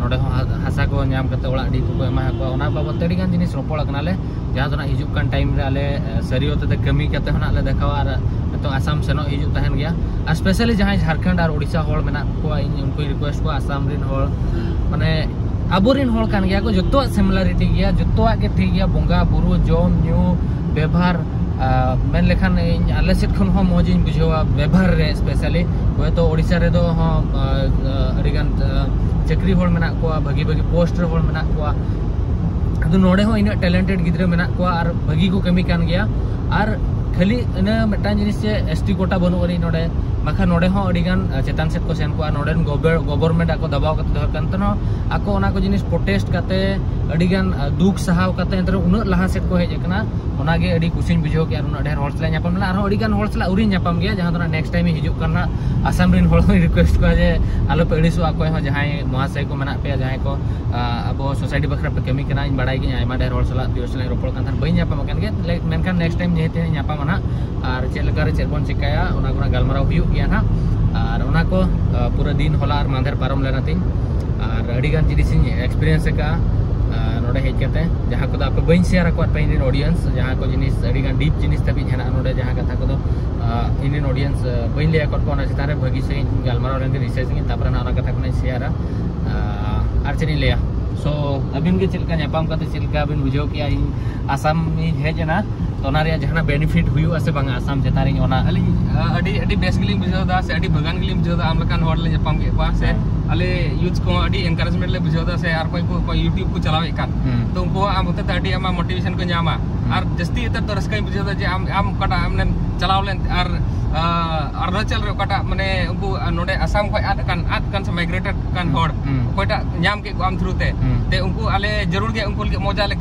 ᱱᱚᱰᱮ ᱦᱚᱸ ᱦᱟᱥᱟ ᱠᱚ ᱧᱟᱢ ᱠᱟᱛᱮ ᱚᱲᱟᱜ ᱰᱤ ᱠᱚᱠᱚ ᱮᱢᱟ ᱠᱚᱣᱟ, ᱚᱱᱟ ᱵᱟᱵᱚᱫ ᱛᱮ ᱟᱹᱰᱤ ᱜᱟᱱ ᱡᱤᱱᱤᱥ ᱨᱚᱯᱚᱲ ᱟᱠᱟᱱᱟᱞᱮ᱾ ᱡᱟᱦᱟᱸ ᱫᱚ ᱱᱟᱜ ᱦᱤᱡᱩᱜ ᱠᱟᱱ time ᱨᱮ ᱟᱞᱮ ᱥᱟᱹᱨᱤ ᱚᱛᱮ ᱛᱮ ᱠᱟᱹᱢᱤ ᱠᱟᱛᱮ ᱦᱚᱸ ᱱᱟᱜ ᱞᱮ ᱫᱮᱠᱷᱟᱣᱟ᱾ ᱟᱨ ᱱᱤᱛᱚᱜ ᱟᱥᱟᱢ ᱥᱮᱱᱚᱜ ᱦᱤᱡᱩᱜ ᱛᱟᱦᱮᱱ ᱜᱮᱭᱟ, ᱟᱨ specially ᱡᱟᱦᱟᱸᱭ ᱡᱷᱟᱲᱠᱷᱚᱸᱰ ᱟᱨ ᱳᱰᱤᱥᱟ ᱦᱚᱲ ᱢᱮᱱᱟᱜ ᱠᱚᱣᱟ, ᱤᱧ ᱩᱱᱠᱩᱧ request ᱠᱚᱣᱟ, ᱟᱥᱟᱢ ᱨᱮᱱ ᱦᱚᱲ ᱢᱟᱱᱮ ᱟᱵᱚᱨᱮᱱ ᱦᱚᱲ ᱠᱟᱱ ᱜᱮᱭᱟ ᱠᱚ, ᱡᱚᱛᱚᱣᱟᱜ similarity ᱜᱮᱭᱟ, ᱡᱚᱛᱚᱣᱟᱜ ᱜᱮ ᱴᱷᱤᱠ ᱜᱮᱭᱟ, ᱵᱚᱸᱜᱟ ᱵᱩᱨᱩ, ᱡᱚᱢ ᱧᱩ, ᱵᱮᱵᱷᱟᱨ᱾ ᱢᱮᱱ ᱞᱮᱠᱷᱟᱱ ᱤᱧ ᱟᱞᱮ ᱥᱮᱫ ᱠᱷᱚᱱ ᱦᱚᱸ ᱢᱚᱡᱽ ᱤᱧ ᱵᱩᱡᱷᱟᱹᱣᱟ ᱵᱮᱵᱷᱟᱨ ᱨᱮ specially᱾ ᱦᱚᱭᱛᱳ ᱳᱰᱤᱥᱟ ᱨᱮᱫᱚ ᱦᱚᱸ ᱟᱹᱰᱤᱜᱟᱱ ᱪᱟᱹᱠᱨᱤ ᱦᱚᱲ ᱢᱮᱱᱟᱜ ᱠᱚᱣᱟ, ᱵᱷᱟᱹᱜᱤ ᱵᱷᱟᱹᱜᱤ post ᱨᱮ ᱦᱚᱲ ᱢᱮᱱᱟᱜ ᱠᱚᱣᱟ, ᱟᱫᱚ ᱱᱚᱰᱮ ᱦᱚᱸ ᱤᱱᱟᱹᱜ talented ᱜᱤᱫᱽᱨᱟᱹ ᱢᱮᱱᱟᱜ ᱠᱚᱣᱟ ᱟᱨ ᱵᱷᱟᱹᱜᱤ ᱠᱚ ᱠᱟᱹᱢᱤ ᱠᱟᱱ ᱜᱮᱭᱟ᱾ ᱟᱨ ᱠᱷᱟᱹᱞᱤ ᱤᱱᱟᱹ ᱢᱤᱫᱴᱟᱝ ᱡᱤᱱᱤᱥ ᱡᱮ ST quota ᱵᱟᱹᱱᱩᱜ ᱟᱹᱱᱤᱡ ᱱᱚᱰᱮ, ᱵᱟᱠᱷᱟᱱ ᱱᱚᱰᱮ ᱦᱚᱸ ᱟᱹᱰᱤᱜᱟᱱ ᱪᱮᱛᱟᱱ ᱥᱮᱫ ᱠᱚ ᱥᱮᱱ ᱠᱚᱜᱼᱟ᱾ ᱱᱚᱰᱮᱱ government ᱟᱠᱚ ᱫᱟᱵᱟᱣ ᱠᱟᱛᱮ ᱫᱚᱦᱚ ᱠᱟᱱ ᱛᱟᱦᱮᱱᱟ, ᱟᱠᱚ ᱚᱱᱟ ᱠᱚ ᱡᱤᱱᱤᱥ protest ᱠᱟᱛᱮ ᱟᱹᱰᱤᱜᱟᱱ ᱫᱩᱠ ᱥᱟᱦᱟᱣ ᱠᱟᱛᱮ ᱮᱱᱛᱮ ᱨᱮᱦᱚᱸ ᱩᱱᱟᱹᱜ ᱞᱟᱦᱟ ᱥᱮᱫ ᱠᱚ ᱦᱮᱡ ᱟᱠᱟᱱᱟ᱾ ᱚᱱᱟᱜᱮ ᱟᱹᱰᱤ ᱠᱩᱥᱤᱧ ᱵᱩᱡᱷᱟᱹᱣ ᱠᱮᱜᱼᱟ᱾ ᱩᱱᱟᱹᱜ ᱰᱷᱮᱨ ᱦᱚᱲ ᱥᱟᱞᱟᱜ ᱧᱟᱯᱟᱢ ᱞᱮᱱᱟ, ᱟᱨᱦᱚᱸ ᱟᱹᱰᱤ ᱜᱟᱱ ᱦᱚᱲ ᱥᱟᱞᱟᱜ ᱟᱹᱣᱨᱤᱧ ᱧᱟᱯᱟᱢ ᱜᱮᱭᱟ, ᱡᱟᱦᱟᱸ ᱫᱚ ᱱᱟᱜ next time ᱤᱧ ᱦᱤᱡᱩᱜ ᱠᱟᱱ ᱱᱟᱜ ᱟᱥᱟᱢ ᱨᱮᱱ ᱦᱚᱲ ᱦᱚᱸᱧ request ᱠᱚᱣᱟ ᱡᱮ ᱟᱞᱚᱯᱮ ᱟᱹᱲᱤᱥᱚᱜᱼᱟ, ᱚᱠᱚᱭ ᱦᱚᱸ ᱡᱟᱦᱟᱸᱭ ᱢᱚᱦᱟᱥᱚᱭ ᱠᱚ ᱢᱮᱱᱟᱜ ᱯᱮᱭᱟ, ᱡᱟᱦᱟᱸᱭ ᱠᱚ ᱟᱵᱚ society ᱵᱟᱠᱷᱨᱟ ᱯᱮ ᱠᱟᱹᱢᱤ ᱠᱟᱱᱟ᱾ ᱤᱧ ᱵᱟᱲᱟᱭ ᱜᱤᱭᱟᱹᱧ ᱟᱭᱢᱟ ᱰᱷᱮᱨ ᱦᱚᱲ ᱥᱟᱞᱟᱜ ᱯᱤᱭᱳᱨ ᱥᱟᱞᱟᱜ ᱤᱧ ᱨᱚᱯᱚᱲ ᱠᱟᱱ ᱛᱟᱦᱮᱸᱫ, ᱵᱟᱹᱧ ᱧᱟᱯᱟᱢ ᱟᱠᱟᱱ ᱜᱮᱭᱟ, ᱢᱮᱱᱠᱷᱟᱱ next time ᱱᱤᱦᱟᱹᱛ ᱤᱧ ᱧᱟᱯᱟᱢᱟ ᱱᱟᱜ᱾ ᱟᱨ ᱪᱮᱫ ᱞᱮᱠᱟᱨᱮ ᱪᱮᱫ ᱵᱚᱱ ᱪᱮᱠᱟᱭᱟ ᱚᱱᱟ ᱠᱚᱨᱮᱱᱟᱜ ᱜᱟᱞᱢᱟᱨᱟᱣ ᱦᱩᱭᱩᱜ ᱜᱮᱭᱟ ᱱᱟᱜ᱾ ᱟᱨ ᱚᱱᱟ ᱠᱚ ᱯᱩᱨᱟᱹ ᱫᱤᱱ ᱦᱚᱞᱟ ᱟᱨ ᱢᱟᱦᱫᱮᱨ ᱯᱟᱨᱚᱢ ᱞᱮᱱᱟ ᱛᱤᱧ, ᱟᱨ ᱟᱹᱰᱤ ᱜᱟᱱ ᱡᱤᱱᱤᱥ ᱤᱧ experience ᱟᱠᱟᱫᱼᱟ ᱱᱚᱰᱮ ᱦᱮᱡ ᱠᱟᱛᱮ, ᱡᱟᱦᱟᱸ ᱠᱚᱫᱚ ᱟᱯᱮ ᱵᱟᱹᱧ share ᱟᱠᱚᱣᱟᱫ ᱯᱮ ᱤᱧ ᱨᱮᱱ audience, ᱡᱟᱦᱟᱸ ᱠᱚ ᱡᱤᱱᱤᱥ ᱟᱹᱰᱤ ᱜᱟᱱ deep ᱡᱤᱱᱤᱥ ᱫᱷᱟᱹᱵᱤᱡ ᱦᱮᱱᱟᱜᱼᱟ ᱱᱚᱰᱮ, ᱡᱟᱦᱟᱸ ᱠᱟᱛᱷᱟ ᱠᱚᱫᱚ ᱤᱧ ᱨᱮᱱ audience ᱵᱟᱹᱧ ᱞᱟᱹᱭ ᱟᱠᱚᱣᱟᱫ ᱠᱚᱣᱟ᱾ ᱚᱱᱟ ᱪᱮᱛᱟᱱ ᱨᱮ ᱵᱷᱟᱹᱜᱤ ᱥᱟᱺᱦᱤᱡ ᱜᱟᱞᱢᱟᱨᱟᱣ ᱞᱮᱱ ᱜᱮ, research ᱜᱮ, ᱛᱟᱨᱯᱚᱨᱮ ᱱᱟᱜ ᱚᱱᱟ ᱠᱟᱛᱷᱟ ᱠᱚᱧ share ᱟ᱾ ᱟᱨ ᱪᱮᱫ ᱤᱧ ᱞᱟᱹᱭᱟ, so ᱟᱹᱵᱤᱱ ᱜᱮ ᱪᱮᱫ ᱞᱮᱠᱟ ᱧᱟᱯᱟᱢ ᱠᱟᱛᱮ ᱪᱮᱫ ᱞᱮᱠᱟ ᱵᱤᱱ ᱵᱩᱡᱷᱟᱹᱣ ᱠᱮᱜᱼᱟ? ᱤᱧ ᱟᱥᱟᱢ ᱤᱧ ᱦᱮᱡ ᱮᱱᱟ, ᱛᱚ ᱚᱱᱟ ᱨᱮᱭᱟᱜ ᱡᱟᱦᱟᱱᱟᱜ benefit ᱦᱩᱭᱩᱜᱼᱟ ᱥᱮ ᱵᱟᱝᱟ ᱟᱥᱟᱢ ᱪᱮᱛᱟᱱ ᱨᱮ? ᱤᱧ ᱚᱱᱟ ᱟᱹᱞᱤᱧ ᱟᱹᱰᱤ ᱟᱹᱰᱤ ᱵᱮᱥ ᱜᱮᱞᱤᱧ ᱵᱩᱡᱷᱟᱹᱣ ᱮᱫᱟ, ᱥᱮ ᱟᱹᱰᱤ ᱵᱷᱟᱹᱜᱟᱱ ᱜᱮᱞᱤᱧ ᱵᱩᱡᱷᱟᱹᱣ ᱮᱫᱟ᱾ ᱟᱢ ᱞᱮᱠᱟᱱ ᱦᱚᱲ ᱞᱮ ᱧᱟᱯᱟᱢ ᱠᱮᱫ ᱠᱚᱣᱟ, ᱥᱮ ᱟᱞᱮ youth ᱠᱚᱦᱚᱸ ᱟᱹᱰᱤ encouragement ᱞᱮ ᱵᱩᱡᱷᱟᱹᱣ ᱮᱫᱟ, ᱥᱮ ᱟᱨ ᱚᱠᱚᱭ ᱠᱚ ᱚᱠᱚᱭ YouTube ᱠᱚ ᱪᱟᱞᱟᱣᱮᱫ ᱠᱟᱱ, ᱛᱚ ᱩᱱᱠᱩ ᱟᱢ ᱦᱚᱛᱮ ᱛᱮ ᱟᱹᱰᱤ ᱟᱭᱢᱟ motivation ᱠᱚ ᱧᱟᱢᱟ᱾ ᱟᱨ ᱡᱟᱹᱥᱛᱤ ᱩᱛᱟᱹᱨ ᱫᱚ ᱨᱟᱹᱥᱠᱟᱹᱧ ᱵᱩᱡᱷᱟᱹᱣ ᱮᱫᱟ ᱡᱮ ᱟᱢ ᱟᱢ ᱚᱠᱟᱴᱟᱜ ᱟᱢᱮᱢ ᱪᱟᱞᱟᱣ ᱞᱮᱱ, ᱟᱨ ᱟᱨᱩᱱᱟᱪᱟᱞ ᱨᱮ ᱚᱠᱟᱴᱟᱜ ᱢᱟᱱᱮ ᱩᱱᱠᱩ ᱱᱚᱰᱮ ᱟᱥᱟᱢ ᱠᱷᱚᱱ ᱟᱫ ᱟᱠᱟᱱ ᱟᱫ ᱟᱠᱟᱱ ᱥᱮ migrated ᱟᱠᱟᱱ ᱦᱚᱲ ᱚᱠᱚᱭᱴᱟᱜ ᱧᱟᱢ ᱠᱮᱫ ᱠᱚ ᱟᱢ through ᱛᱮ, ᱛᱮ ᱩᱱᱠᱩ ᱟᱞᱮ ᱡᱟᱹᱨᱩᱲ ᱜᱮ ᱩᱱᱠᱩ ᱞᱟᱹᱜᱤᱫ ᱢᱚᱡᱟ ᱞᱮ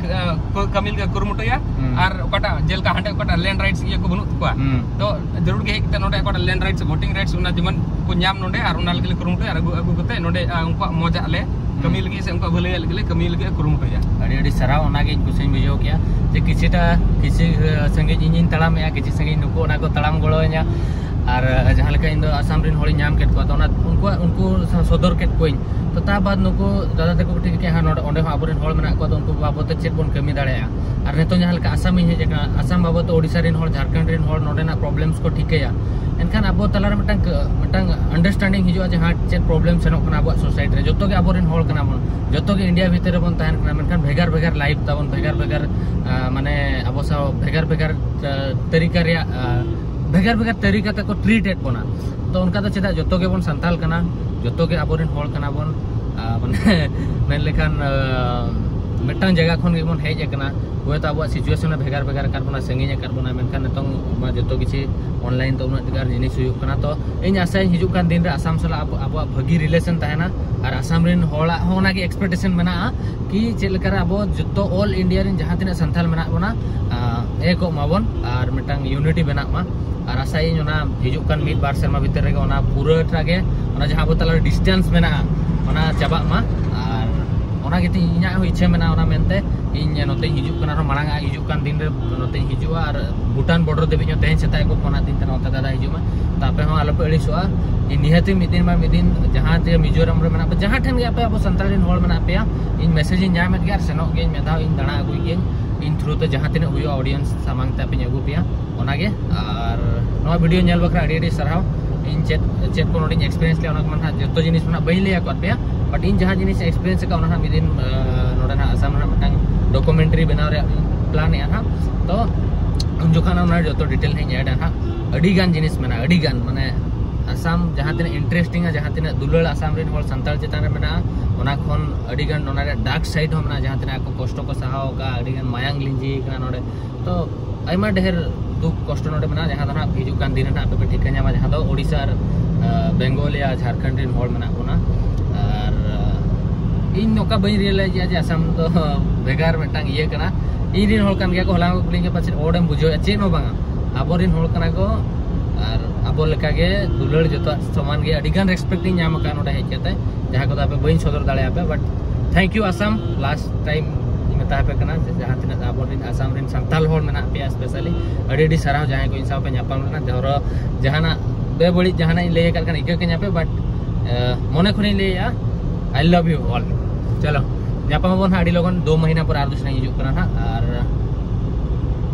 ᱠᱟᱹᱢᱤ ᱞᱟᱹᱜᱤᱫ ᱠᱩᱨᱩᱢᱩᱴᱩᱭᱟ᱾ ᱟᱨ ᱚᱠᱟᱴᱟᱜ ᱡᱮᱞᱮᱠᱟ ᱦᱟᱸᱰᱮ ᱚᱠᱟᱴᱟᱜ land rights ᱤᱭᱟᱹ ᱠᱚ ᱵᱟᱹᱱᱩᱜ ᱛᱟᱠᱚᱣᱟ, ᱛᱚ ᱡᱟᱹᱨᱩᱲ ᱜᱮ ᱦᱮᱡ ᱠᱟᱛᱮ ᱱᱚᱰᱮ ᱚᱠᱟᱴᱟᱜ land rights voting rights ᱚᱱᱟ ᱡᱮᱢᱚᱱ ᱠᱚ ᱧᱟᱢ ᱱᱚᱰᱮ, ᱟᱨ ᱚᱱᱟ ᱞᱟᱹᱜᱤᱫ ᱞᱮ ᱠᱩᱨᱩᱢᱩᱴᱩᱭᱟ, ᱟᱨ ᱟᱹᱜᱩ ᱟᱹᱜᱩ ᱠᱟᱛᱮ ᱱᱚᱰᱮ ᱩᱱᱠᱩᱣᱟᱜ ᱢᱚᱡᱟᱜ ᱞᱮ ᱠᱟᱹᱢᱤ ᱞᱟᱹᱜᱤᱫ ᱥᱮ ᱩᱱᱠᱩᱣᱟᱜ ᱵᱷᱟᱹᱞᱟᱹᱭᱟᱜ ᱞᱟᱹᱜᱤᱫ ᱞᱮ ᱠᱟᱹᱢᱤ ᱞᱟᱹᱜᱤᱫ ᱞᱮ ᱠᱩᱨᱩᱢᱩᱴᱩᱭᱟ᱾ ᱟᱹᱰᱤ ᱟᱹᱰᱤ ᱥᱟᱨᱦᱟᱣ᱾ ᱚᱱᱟᱜᱮ ᱤᱧ ᱠᱩᱥᱤᱧ ᱵᱩᱡᱷᱟᱹᱣ ᱠᱮᱜᱼᱟ ᱡᱮ ᱠᱤᱪᱷᱤᱴᱟ ᱠᱤᱪᱷᱤ ᱥᱟᱺᱜᱤᱧ ᱤᱧᱤᱧ ᱛᱟᱲᱟᱢᱮᱜᱼᱟ, ᱠᱤᱪᱷᱤ ᱥᱟᱺᱜᱤᱧ ᱱᱩᱠᱩ ᱚᱱᱟ ᱠᱚ ᱛᱟᱲᱟᱢ ᱜᱚᱲᱚᱣᱟᱹᱧᱟ᱾ ᱟᱨ ᱡᱟᱦᱟᱸ ᱞᱮᱠᱟ ᱤᱧ ᱫᱚ ᱟᱥᱟᱢ ᱨᱮᱱ ᱦᱚᱲᱤᱧ ᱧᱟᱢ ᱠᱮᱫ ᱠᱚᱣᱟ, ᱛᱚ ᱚᱱᱟ ᱩᱱᱠᱩᱣᱟᱜ ᱩᱱᱠᱩ ᱥᱚᱫᱚᱨ ᱠᱮᱫ ᱠᱚᱣᱟᱹᱧ᱾ ᱛᱚ ᱛᱟ ᱵᱟᱫ ᱱᱩᱠᱩ ᱫᱟᱫᱟ ᱛᱟᱠᱚ ᱠᱚ ᱴᱷᱤᱠ ᱠᱮᱜᱼᱟ, ᱦᱮᱸ, ᱱᱚᱰᱮ ᱚᱸᱰᱮ ᱦᱚᱸ ᱟᱵᱚᱨᱮᱱ ᱦᱚᱲ ᱢᱮᱱᱟᱜ ᱠᱚᱣᱟ, ᱛᱚ ᱩᱱᱠᱩ ᱵᱟᱵᱚᱫ ᱛᱮ ᱪᱮᱫ ᱵᱚᱱ ᱠᱟᱹᱢᱤ ᱫᱟᱲᱮᱭᱟᱜᱼᱟ? ᱟᱨ ᱱᱤᱛᱚᱝ ᱡᱟᱦᱟᱸ ᱞᱮᱠᱟ ᱟᱥᱟᱢᱤᱧ ᱦᱮᱡ ᱟᱠᱟᱱᱟ, ᱟᱥᱟᱢ ᱵᱟᱵᱚᱫ ᱛᱮ ᱳᱰᱤᱥᱟ ᱨᱮᱱ ᱦᱚᱲ, ᱡᱷᱟᱲᱠᱷᱚᱸᱰ ᱨᱮᱱ ᱦᱚᱲ ᱱᱚᱰᱮᱱᱟᱜ problems ᱠᱚ ᱴᱷᱤᱠᱟᱹᱭᱟ, ᱮᱱᱠᱷᱟᱱ ᱟᱵᱚ ᱛᱟᱞᱟᱨᱮ ᱢᱤᱫᱴᱟᱝ ᱢᱤᱫᱴᱟᱝ understanding ᱦᱤᱡᱩᱜᱼᱟ ᱡᱟᱦᱟᱸ ᱪᱮᱫ problem ᱥᱮᱱᱚᱜ ᱠᱟᱱᱟ ᱟᱵᱚᱣᱟᱜ society ᱨᱮ᱾ ᱡᱚᱛᱚ ᱜᱮ ᱟᱵᱚᱨᱮᱱ ᱦᱚᱲ ᱠᱟᱱᱟ ᱵᱚᱱ, ᱡᱚᱛᱚ ᱜᱮ ᱤᱱᱰᱤᱭᱟ ᱵᱷᱤᱛᱤᱨ ᱨᱮᱵᱚᱱ ᱛᱟᱦᱮᱱ ᱠᱟᱱᱟ, ᱢᱮᱱᱠᱷᱟᱱ ᱵᱷᱮᱜᱟᱨ ᱵᱷᱮᱜᱟᱨ life ᱛᱟᱵᱚᱱ, ᱵᱷᱮᱜᱟᱨ ᱵᱷᱮᱜᱟᱨ ᱢᱟᱱᱮ ᱟᱵᱚ ᱥᱟᱶ ᱵᱷᱮᱜᱟᱨ ᱵᱷᱮᱜᱟᱨ ᱛᱟᱹᱨᱤᱠᱟ ᱨᱮᱭᱟᱜ ᱵᱷᱮᱜᱟᱨ ᱵᱷᱮᱜᱟᱨ ᱛᱟᱹᱨᱤᱠᱟ ᱛᱮᱠᱚ treat ᱮᱫ ᱵᱚᱱᱟ᱾ ᱛᱚ ᱚᱱᱠᱟ ᱫᱚ ᱪᱮᱫᱟᱜ? ᱡᱚᱛᱚ ᱜᱮᱵᱚᱱ ᱥᱟᱱᱛᱟᱲ ᱠᱟᱱᱟ, ᱡᱚᱛᱚ ᱜᱮ ᱟᱵᱚᱨᱮᱱ ᱦᱚᱲ ᱠᱟᱱᱟ ᱵᱚᱱ᱾ ᱢᱟᱱᱮ ᱢᱮᱱ ᱞᱮᱠᱷᱟᱱ ᱢᱤᱫᱴᱟᱝ ᱡᱟᱭᱜᱟ ᱠᱷᱚᱱ ᱜᱮᱵᱚᱱ ᱦᱮᱡ ᱟᱠᱟᱱᱟ᱾ ᱦᱳᱭᱛᱳ ᱟᱵᱚᱣᱟᱜ situation ᱮ ᱵᱷᱮᱜᱟᱨ ᱵᱷᱮᱜᱟᱨ ᱟᱠᱟᱫ ᱵᱚᱱᱟ, ᱥᱟᱺᱜᱤᱧ ᱟᱠᱟᱫ ᱵᱚᱱᱟ, ᱢᱮᱱᱠᱷᱟᱱ ᱱᱤᱛᱚᱝ ᱢᱟ ᱡᱚᱛᱚ ᱠᱤᱪᱷᱩ online ᱛᱮ ᱩᱱᱟᱹᱜ ᱰᱷᱮᱨ ᱡᱤᱱᱤᱥ ᱦᱩᱭᱩᱜ ᱠᱟᱱᱟ᱾ ᱛᱚ ᱤᱧ ᱟᱥᱟᱭᱟᱹᱧ ᱦᱤᱡᱩᱜ ᱠᱟᱱ ᱫᱤᱱ ᱨᱮ ᱟᱥᱟᱢ ᱥᱟᱞᱟᱜ ᱟᱵᱚᱣᱟᱜ ᱵᱷᱟᱹᱜᱤ relation ᱛᱟᱦᱮᱱᱟ, ᱟᱨ ᱟᱥᱟᱢ ᱨᱮᱱ ᱦᱚᱲᱟᱜ ᱦᱚᱸ ᱚᱱᱟᱜᱮ expectation ᱢᱮᱱᱟᱜᱼᱟ ᱠᱤ ᱪᱮᱫ ᱞᱮᱠᱟᱨᱮ ᱟᱵᱚ ᱡᱚᱛᱚ all India ᱨᱮᱱ ᱡᱟᱦᱟᱸ ᱛᱤᱱᱟᱹᱜ ᱥᱟᱱᱛᱟᱲ ᱢᱮᱱᱟᱜ ᱵᱚᱱᱟ, ᱮᱠᱚᱜ ᱢᱟᱵᱚᱱ ᱟᱨ ᱢᱤᱫᱴᱟᱝ unity ᱵᱮᱱᱟᱜ ᱢᱟ᱾ ᱟᱨ ᱟᱥᱟᱭᱟᱹᱧ ᱚᱱᱟ ᱦᱤᱡᱩᱜ ᱠᱟᱱ ᱢᱤᱫ ᱵᱟᱨ ᱥᱮᱨᱢᱟ ᱵᱷᱤᱛᱤᱨ ᱨᱮᱜᱮ ᱚᱱᱟ ᱯᱩᱨᱟᱹᱴᱟ ᱜᱮ, ᱚᱱᱟ ᱡᱟᱦᱟᱸ ᱟᱵᱚ ᱛᱟᱞᱟᱨᱮ distance ᱢᱮᱱᱟᱜᱼᱟ, ᱚᱱᱟ ᱪᱟᱵᱟᱜ ᱢᱟ᱾ ᱟᱨ ᱚᱱᱟ ᱜᱮᱛᱤᱧ ᱤᱧᱟᱹᱜ ᱦᱚᱸ ᱤᱪᱪᱷᱟᱹ ᱢᱮᱱᱟᱜᱼᱟ ᱚᱱᱟ ᱢᱮᱱᱛᱮ᱾ ᱤᱧ ᱱᱚᱛᱮᱧ ᱦᱤᱡᱩᱜ ᱠᱟᱱᱟ ᱟᱨᱦᱚᱸ ᱢᱟᱲᱟᱝ ᱟᱜ ᱦᱤᱡᱩᱜ ᱠᱟᱱ ᱫᱤᱱ ᱨᱮ ᱱᱚᱛᱮᱧ ᱦᱤᱡᱩᱜᱼᱟ᱾ ᱟᱨ ᱵᱷᱩᱴᱟᱱ ᱵᱚᱰᱟᱨ ᱫᱷᱟᱹᱵᱤᱡ ᱦᱚᱸ ᱛᱮᱦᱮᱧ ᱥᱮᱛᱟᱜ ᱜᱮᱠᱚ ᱯᱷᱳᱱᱟᱫ ᱫᱤᱧ ᱛᱟᱦᱮᱱᱟ, ᱚᱱᱛᱮ ᱫᱟᱫᱟ ᱦᱤᱡᱩᱜ ᱢᱮ᱾ ᱛᱚ ᱟᱯᱮ ᱦᱚᱸ ᱟᱞᱚᱯᱮ ᱟᱹᱲᱤᱥᱚᱜᱼᱟ᱾ ᱤᱧ ᱱᱤᱦᱟᱹᱛᱤ ᱢᱤᱫ ᱫᱤᱱ ᱵᱟᱝ ᱢᱤᱫ ᱫᱤᱱ ᱡᱟᱦᱟᱸ ᱛᱮ ᱢᱤᱡᱳᱨᱟᱢ ᱨᱮ ᱢᱮᱱᱟᱜ ᱯᱮ, ᱡᱟᱦᱟᱸ ᱴᱷᱮᱱ ᱜᱮ ᱟᱯᱮ ᱟᱵᱚ ᱥᱟᱱᱛᱟᱲ ᱨᱮᱱ ᱦᱚᱲ ᱢᱮᱱᱟᱜ ᱯᱮᱭᱟ, ᱤᱧ ᱢᱮᱥᱮᱡᱽ ᱤᱧ ᱧᱟᱢᱮᱫ ᱜᱮᱭᱟ ᱟᱨ ᱥᱮᱱᱚᱜ ᱜᱤᱭᱟᱹᱧ᱾ ᱢᱤᱫ ᱫᱷᱟᱣ ᱤᱧ ᱫᱟᱬᱟ ᱟᱹᱜᱩᱭ ᱜᱤᱭᱟᱹᱧ ᱤᱧ ᱛᱷᱨᱩ ᱛᱮ, ᱡᱟᱦᱟᱸ ᱛᱤᱱᱟᱹᱜ ᱦᱩᱭᱩᱜᱼᱟ ᱚᱰᱤᱭᱮᱱᱥ ᱥᱟᱢᱟᱝ ᱛᱮ ᱟᱯᱮᱧ ᱟᱹᱜᱩ ᱯᱮᱭᱟ ᱚᱱᱟᱜᱮ᱾ ᱟᱨ ᱱᱚᱣᱟ ᱵᱷᱤᱰᱤᱭᱳ ᱧᱮᱞ ᱵᱟᱠᱷᱨᱟ ᱟᱹᱰᱤ ᱟᱹᱰᱤ ᱥᱟᱨᱦᱟᱣ᱾ ᱤᱧ ᱪᱮᱫ ᱪᱮᱫ ᱠᱚ ᱱᱚᱰᱮᱧ ᱮᱠᱥᱯᱤᱨᱤᱭᱮᱱᱥ ᱞᱮᱫᱟ ᱚᱱᱟ ᱠᱚ ᱱᱟᱦᱟᱜ ᱡᱚᱛᱚ ᱡᱤᱱᱤᱥ ᱢᱟ ᱱᱟᱦᱟᱜ ᱵᱟᱹᱧ ᱞᱟᱹᱭ ᱟᱠᱟᱫ ᱯᱮᱭᱟ, ᱵᱟᱴ ᱤᱧ ᱡᱟᱦᱟᱸ ᱡᱤᱱᱤᱥ ᱮᱠᱥᱯᱤᱨᱤᱭᱮᱱᱥ ᱟᱠᱟᱫ ᱚᱱᱟ ᱱᱟᱦᱟᱜ ᱢᱤᱫ ᱫᱤᱱ ᱟᱸ, ᱱᱚᱰᱮ ᱱᱟᱦᱟᱜ ᱟᱥᱟᱢ ᱨᱮᱱᱟᱜ ᱢᱤᱫᱴᱟᱝ ᱰᱚᱠᱩᱢᱮᱱᱴᱟᱨᱤ ᱵᱮᱱᱟᱣ ᱨᱮᱭᱟᱜ ᱯᱞᱟᱱ ᱮᱫᱼᱟ ᱱᱟᱦᱟᱜ᱾ ᱛᱚ ᱩᱱ ᱡᱚᱠᱷᱚᱱ ᱚᱱᱟ ᱡᱚᱛᱚ ᱰᱤᱴᱮᱞ ᱱᱟᱦᱟᱜ ᱤᱧ ᱮᱰᱟ ᱱᱟᱦᱟᱜ᱾ ᱟᱹᱰᱤ ᱜᱟᱱ ᱡᱤᱱᱤᱥ ᱢᱮᱱᱟᱜᱼᱟ, ᱟᱹᱰᱤ ᱜᱟᱱ, ᱢᱟᱱᱮ ᱟᱥᱟᱢ ᱡᱟᱦᱟᱸ ᱛᱤᱱᱟᱹᱜ ᱤᱱᱴᱟᱨᱮᱥᱴᱤᱝ ᱟ, ᱡᱟᱦᱟᱸ ᱛᱤᱱᱟᱹᱜ ᱫᱩᱞᱟᱹᱲ ᱟᱥᱟᱢ ᱨᱮᱱ ᱦᱚᱲ ᱥᱟᱱᱛᱟᱲ ᱪᱮᱛᱟᱱ ᱨᱮ ᱢᱮᱱᱟᱜᱼᱟ, ᱚᱱᱟ ᱠᱷᱚᱱ ᱟᱹᱰᱤ ᱜᱟᱱ ᱚᱱᱟ ᱨᱮᱭᱟᱜ ᱰᱟᱨᱠ ᱥᱟᱭᱤᱰ ᱦᱚᱸ ᱢᱮᱱᱟᱜᱼᱟ, ᱡᱟᱦᱟᱸ ᱛᱤᱱᱟᱹᱜ ᱟᱠᱚ ᱠᱚᱥᱴᱚ ᱠᱚ ᱥᱟᱦᱟᱣ ᱟᱠᱟᱫᱼᱟ, ᱟᱹᱰᱤ ᱜᱟᱱ ᱢᱟᱭᱟᱝ ᱞᱤᱸᱡᱤ ᱟᱠᱟᱱᱟ ᱱᱚᱰᱮ᱾ ᱛᱚ ᱟᱭᱢᱟ ᱰᱷᱮᱨ ᱫᱩᱠ ᱠᱚᱥᱴᱚ ᱱᱚᱰᱮ ᱢᱮᱱᱟᱜᱼᱟ, ᱡᱟᱦᱟᱸ ᱫᱚ ᱱᱟᱦᱟᱜ ᱦᱤᱡᱩᱜ ᱠᱟᱱ ᱫᱤᱱ ᱨᱮ ᱱᱟᱦᱟᱜ ᱟᱯᱮ ᱯᱮ ᱴᱷᱤᱠᱟᱹ ᱧᱟᱢᱟ, ᱡᱟᱦᱟᱸ ᱫᱚ ᱳᱰᱤᱥᱟ ᱟᱨ, ᱟᱸ, ᱵᱮᱝᱜᱚᱞ ᱭᱟ ᱡᱷᱟᱲᱠᱷᱚᱸᱰ ᱨᱮᱱ ᱦᱚᱲ ᱢᱮᱱᱟᱜ ᱵᱚᱱᱟ᱾ ᱟᱨ, ᱟᱸ, ᱤᱧ ᱱᱚᱝᱠᱟ ᱵᱟᱹᱧ ᱨᱤᱭᱮᱞᱟᱭᱤᱡᱽ ᱮᱫᱟ ᱡᱮ ᱟᱥᱟᱢ ᱫᱚ ᱵᱷᱮᱜᱟᱨ ᱢᱤᱫᱴᱟᱝ ᱤᱭᱟᱹ ᱠᱟᱱᱟ᱾ ᱤᱧ ᱨᱮᱱ ᱦᱚᱲ ᱠᱟᱱ ᱜᱮᱭᱟ ᱠᱚ, ᱦᱚᱞᱟ ᱠᱚ ᱠᱩᱞᱤᱧ ᱠᱟᱱᱟ ᱯᱟᱪᱮᱫ ᱚᱰᱮᱢ ᱵᱩᱡᱷᱟᱹᱣᱮᱫᱼᱟ, ᱪᱮᱫ ᱦᱚᱸ ᱵᱟᱝᱟ᱾ ᱟᱵᱚᱨᱮᱱ ᱦᱚᱲ ᱠᱟᱱᱟ ᱠᱚ ᱟᱨ ᱟᱵᱚ ᱞᱮᱠᱟᱜᱮ ᱫᱩᱞᱟᱹᱲ ᱡᱚᱛᱚᱣᱟᱜ ᱥᱚᱢᱟᱱ ᱜᱮ᱾ ᱟᱹᱰᱤ ᱜᱟᱱ ᱨᱮᱥᱯᱮᱠᱴ ᱤᱧ ᱧᱟᱢ ᱟᱠᱟᱫᱼᱟ ᱱᱚᱰᱮ ᱦᱮᱡ ᱠᱟᱛᱮ, ᱡᱟᱦᱟᱸ ᱠᱚᱫᱚ ᱟᱯᱮ ᱵᱟᱹᱧ ᱥᱚᱫᱚᱨ ᱫᱟᱲᱮᱭᱟᱯᱮᱭᱟ, ᱵᱟᱴ ᱛᱷᱮᱝᱠ ᱭᱩ ᱟᱥᱟᱢ᱾ ᱞᱟᱥᱴ ᱴᱟᱭᱤᱢ ᱤᱧ ᱢᱮᱛᱟ ᱟᱯᱮ ᱠᱟᱱᱟ ᱡᱮ ᱡᱟᱦᱟᱸ ᱛᱤᱱᱟᱹᱜ ᱟᱵᱚᱨᱮᱱ ᱟᱥᱟᱢ ᱨᱮᱱ ᱥᱟᱱᱛᱟᱲ ᱦᱚᱲ ᱢᱮᱱᱟᱜ ᱯᱮᱭᱟ ᱥᱯᱮᱥᱟᱞᱤ, ᱟᱹᱰᱤ ᱟᱹᱰᱤ ᱥᱟᱨᱦᱟᱣ ᱡᱟᱦᱟᱸᱭ ᱠᱚ ᱤᱧ ᱥᱟᱶ ᱯᱮ ᱧᱟᱯᱟᱢ ᱞᱮᱱᱟ᱾ ᱫᱷᱚᱨᱚ ᱡᱟᱦᱟᱱᱟᱜ ᱵᱮᱵᱟᱹᱲᱤᱡ ᱡᱟᱦᱟᱱᱟᱜ ᱤᱧ ᱞᱟᱹᱭ ᱟᱠᱟᱫ ᱠᱷᱟᱱ ᱤᱠᱟᱹ ᱠᱟᱹᱧ ᱟᱯᱮ, ᱵᱟᱴ ᱢᱚᱱᱮ ᱠᱷᱚᱱᱤᱧ ᱞᱟᱹᱭᱮᱫᱼᱟ, I love you all. ᱪᱚᱞᱚ, ᱧᱟᱯᱟᱢ ᱟᱵᱚᱱ ᱦᱟᱸᱜ ᱟᱹᱰᱤ ᱞᱚᱜᱚᱱ, ᱫᱩ ᱢᱟᱹᱦᱤᱱᱟ ᱯᱚᱨ ᱟᱨ ᱫᱩᱥᱨᱟ ᱦᱤᱡᱩᱜ ᱠᱟᱱᱟ ᱦᱟᱸᱜ, ᱟᱨ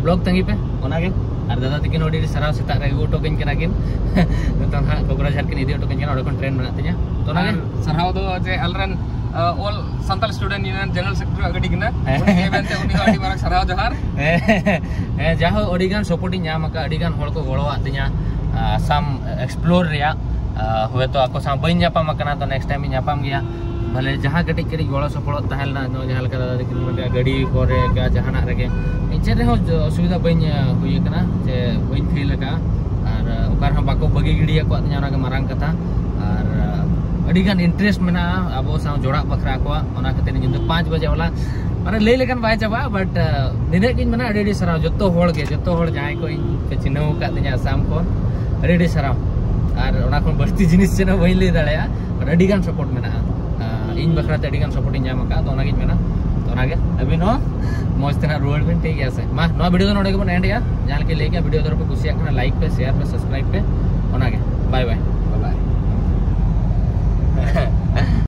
ᱵᱞᱚᱜ ᱛᱟᱺᱜᱤ ᱯᱮ ᱚᱱᱟᱜᱮ᱾ ᱟᱨ ᱫᱟᱫᱟ ᱛᱟᱹᱠᱤᱱ ᱦᱚᱸ ᱟᱹᱰᱤ ᱟᱹᱰᱤ ᱥᱟᱨᱦᱟᱣ, ᱥᱮᱛᱟᱜ ᱨᱮ ᱟᱹᱜᱩ ᱦᱚᱴᱚ ᱠᱟᱹᱧ ᱠᱟᱱᱟ ᱠᱤᱱ᱾ ᱱᱤᱛᱚᱝ ᱦᱟᱸᱜ ᱠᱳᱠᱨᱟᱡᱷᱟᱨ ᱠᱤᱱ ᱤᱫᱤ ᱦᱚᱴᱚ ᱠᱟᱹᱧ ᱠᱟᱱᱟ, ᱚᱸᱰᱮ ᱠᱷᱚᱱ ᱴᱨᱮᱱ ᱢᱮᱱᱟᱜ ᱛᱤᱧᱟ᱾ ᱛᱚ ᱚᱱᱟᱜᱮ᱾ ᱟᱨ ᱥᱟᱨᱦᱟᱣ ᱫᱚ ᱡᱮ ᱟᱞᱮᱨᱮᱱ, ᱟᱸ, All Santal Student Union General Secretary ᱟᱜ ᱜᱟᱹᱰᱤ ᱠᱟᱱᱟ᱾ ᱦᱮᱸ᱾ ᱩᱱᱤ ᱢᱮᱱᱛᱮ ᱩᱱᱤ ᱦᱚᱸ ᱟᱹᱰᱤ ᱢᱟᱨᱟᱝ ᱥᱟᱨᱦᱟᱣ ᱡᱚᱦᱟᱨ᱾ ᱦᱮᱸ, ᱡᱟᱦᱳ, ᱟᱹᱰᱤ ᱜᱟᱱ ᱥᱟᱯᱳᱨᱴ ᱤᱧ ᱧᱟᱢ ᱟᱠᱟᱫᱼᱟ, ᱟᱹᱰᱤ ᱜᱟᱱ ᱦᱚᱲ ᱠᱚ ᱜᱚᱲᱚᱣᱟᱫ ᱛᱤᱧᱟ, ᱟᱸ, ᱟᱥᱟᱢ ᱮᱠᱥᱯᱞᱳᱨ ᱨᱮᱭᱟᱜ᱾ ᱟᱸ, ᱦᱚᱭᱛᱳ ᱟᱠᱚ ᱥᱟᱶ ᱵᱟᱹᱧ ᱧᱟᱯᱟᱢ ᱟᱠᱟᱱᱟ, ᱛᱚ ᱱᱮᱠᱥᱴ ᱴᱟᱭᱤᱢ ᱤᱧ ᱧᱟᱯᱟᱢ ᱜᱮᱭᱟ᱾ ᱵᱷᱟᱞᱮ ᱡᱟᱦᱟᱸ ᱠᱟᱹᱴᱤᱡ ᱠᱟᱹᱴᱤᱡ ᱜᱚᱲᱚ ᱥᱚᱯᱚᱦᱚᱫ ᱛᱟᱦᱮᱸ ᱞᱮᱱᱟ, ᱱᱚᱣᱟ ᱡᱟᱦᱟᱸ ᱞᱮᱠᱟ ᱫᱟᱫᱟ ᱛᱟᱹᱠᱤᱱ ᱢᱮᱱ ᱠᱮᱫᱟ, ᱜᱟᱹᱰᱤ ᱠᱚᱨᱮ ᱡᱟᱦᱟᱱᱟᱜ ᱨᱮᱜᱮ ᱤᱧ ᱪᱮᱫ ᱨᱮᱦᱚᱸ ᱚᱥᱩᱵᱤᱫᱷᱟ ᱵᱟᱹᱧ, ᱟᱸ, ᱦᱩᱭ ᱟᱠᱟᱱᱟ, ᱥᱮ ᱵᱟᱹᱧ ᱯᱷᱤᱞ ᱟᱠᱟᱫᱼᱟ᱾ ᱟᱨ, ᱟᱸ, ᱚᱠᱟ ᱨᱮᱦᱚᱸ ᱵᱟᱠᱚ ᱵᱟᱹᱜᱤ ᱜᱤᱰᱤ ᱟᱠᱟᱫ ᱛᱤᱧᱟ, ᱚᱱᱟᱜᱮ ᱢᱟᱨᱟᱝ ᱠᱟᱛᱷᱟ᱾ ᱟᱨ, ᱟᱸ, ᱟᱹᱰᱤᱜᱟᱱ ᱤᱱᱴᱟᱨᱮᱥᱴ ᱢᱮᱱᱟᱜᱼᱟ ᱟᱵᱚ ᱥᱟᱶ ᱡᱚᱲᱟᱜ ᱵᱟᱠᱷᱨᱟ ᱟᱠᱚᱣᱟᱜ, ᱚᱱᱟ ᱠᱷᱟᱹᱛᱤᱨ ᱧᱤᱫᱟᱹ ᱯᱟᱸᱪ ᱵᱟᱡᱮ ᱵᱟᱞᱟ, ᱢᱟᱱᱮ, ᱞᱟᱹᱭ ᱞᱮᱠᱷᱟᱱ ᱵᱟᱭ ᱪᱟᱵᱟᱜᱼᱟ, ᱵᱟᱴ, ᱟᱸ, ᱱᱤᱱᱟᱹᱜ ᱜᱤᱧ ᱢᱮᱱᱟ, ᱟᱹᱰᱤ ᱟᱹᱰᱤ ᱥᱟᱨᱦᱟᱣ ᱡᱚᱛᱚ ᱦᱚᱲ ᱜᱮ, ᱡᱚᱛᱚ ᱦᱚᱲ ᱡᱟᱦᱟᱸᱭ ᱠᱚ ᱤᱧ ᱯᱮ ᱪᱤᱱᱦᱟᱹᱣ ᱟᱠᱟᱫ ᱛᱤᱧᱟ ᱟᱥᱟᱢ ᱠᱷᱚᱱ, ᱟᱹᱰᱤ ᱟᱹᱰᱤ ᱥᱟᱨᱦᱟᱣ᱾ ᱟᱨ ᱚᱱᱟ ᱠᱷᱚᱱ ᱵᱟᱹᱲᱛᱤ ᱡᱤᱱᱤᱥ ᱪᱮᱫ ᱦᱚᱸ ᱵᱟᱹᱧ ᱞᱟᱹᱭ ᱫᱟᱲᱮᱭᱟᱜᱼᱟ, ᱵᱟᱴ ᱟᱹᱰᱤ ᱜᱟᱱ ᱥᱟᱯᱳᱨᱴ ᱢᱮᱱᱟᱜᱼᱟ᱾ ᱟᱨ ᱤᱧ ᱵᱟᱠᱷᱨᱟ ᱛᱮ ᱟᱹᱰᱤ ᱜᱟᱱ ᱥᱟᱯᱳᱨᱴ ᱤᱧ ᱧᱟᱢ ᱟᱠᱟᱫ, ᱛᱚ ᱚᱱᱟᱜᱤᱧ ᱢᱮᱱᱟ᱾ ᱛᱚ ᱚᱱᱟᱜᱮ ᱟᱹᱵᱤᱱ ᱦᱚᱸ ᱢᱚᱡᱽ ᱛᱮ ᱱᱟᱜ ᱨᱩᱣᱟᱹᱲ ᱵᱤᱱ, ᱴᱷᱤᱠ ᱜᱮᱭᱟ ᱥᱮ? ᱢᱟ, ᱱᱚᱣᱟ ᱵᱷᱤᱰᱤᱭᱳ ᱫᱚ ᱱᱚᱰᱮ ᱜᱮᱵᱚᱱ ᱮᱱᱰ ᱮᱜᱼᱟ᱾ ᱡᱟᱦᱟᱸ ᱞᱮᱠᱟ ᱞᱟᱹᱭ ᱠᱮᱜᱼᱟ, ᱵᱷᱤᱰᱤᱭᱳ ᱫᱚ ᱟᱞᱚᱯᱮ ᱠᱩᱥᱤᱭᱟᱜ ᱠᱷᱟᱱ ᱞᱟᱭᱤᱠ ᱯᱮ, ᱥᱮᱭᱟᱨ ᱯᱮ, ᱥᱟᱵᱥᱠᱨᱟᱭᱤᱵ ᱯᱮ᱾ ᱚᱱᱟᱜᱮ, ᱵᱟᱭ ᱵᱟᱭ᱾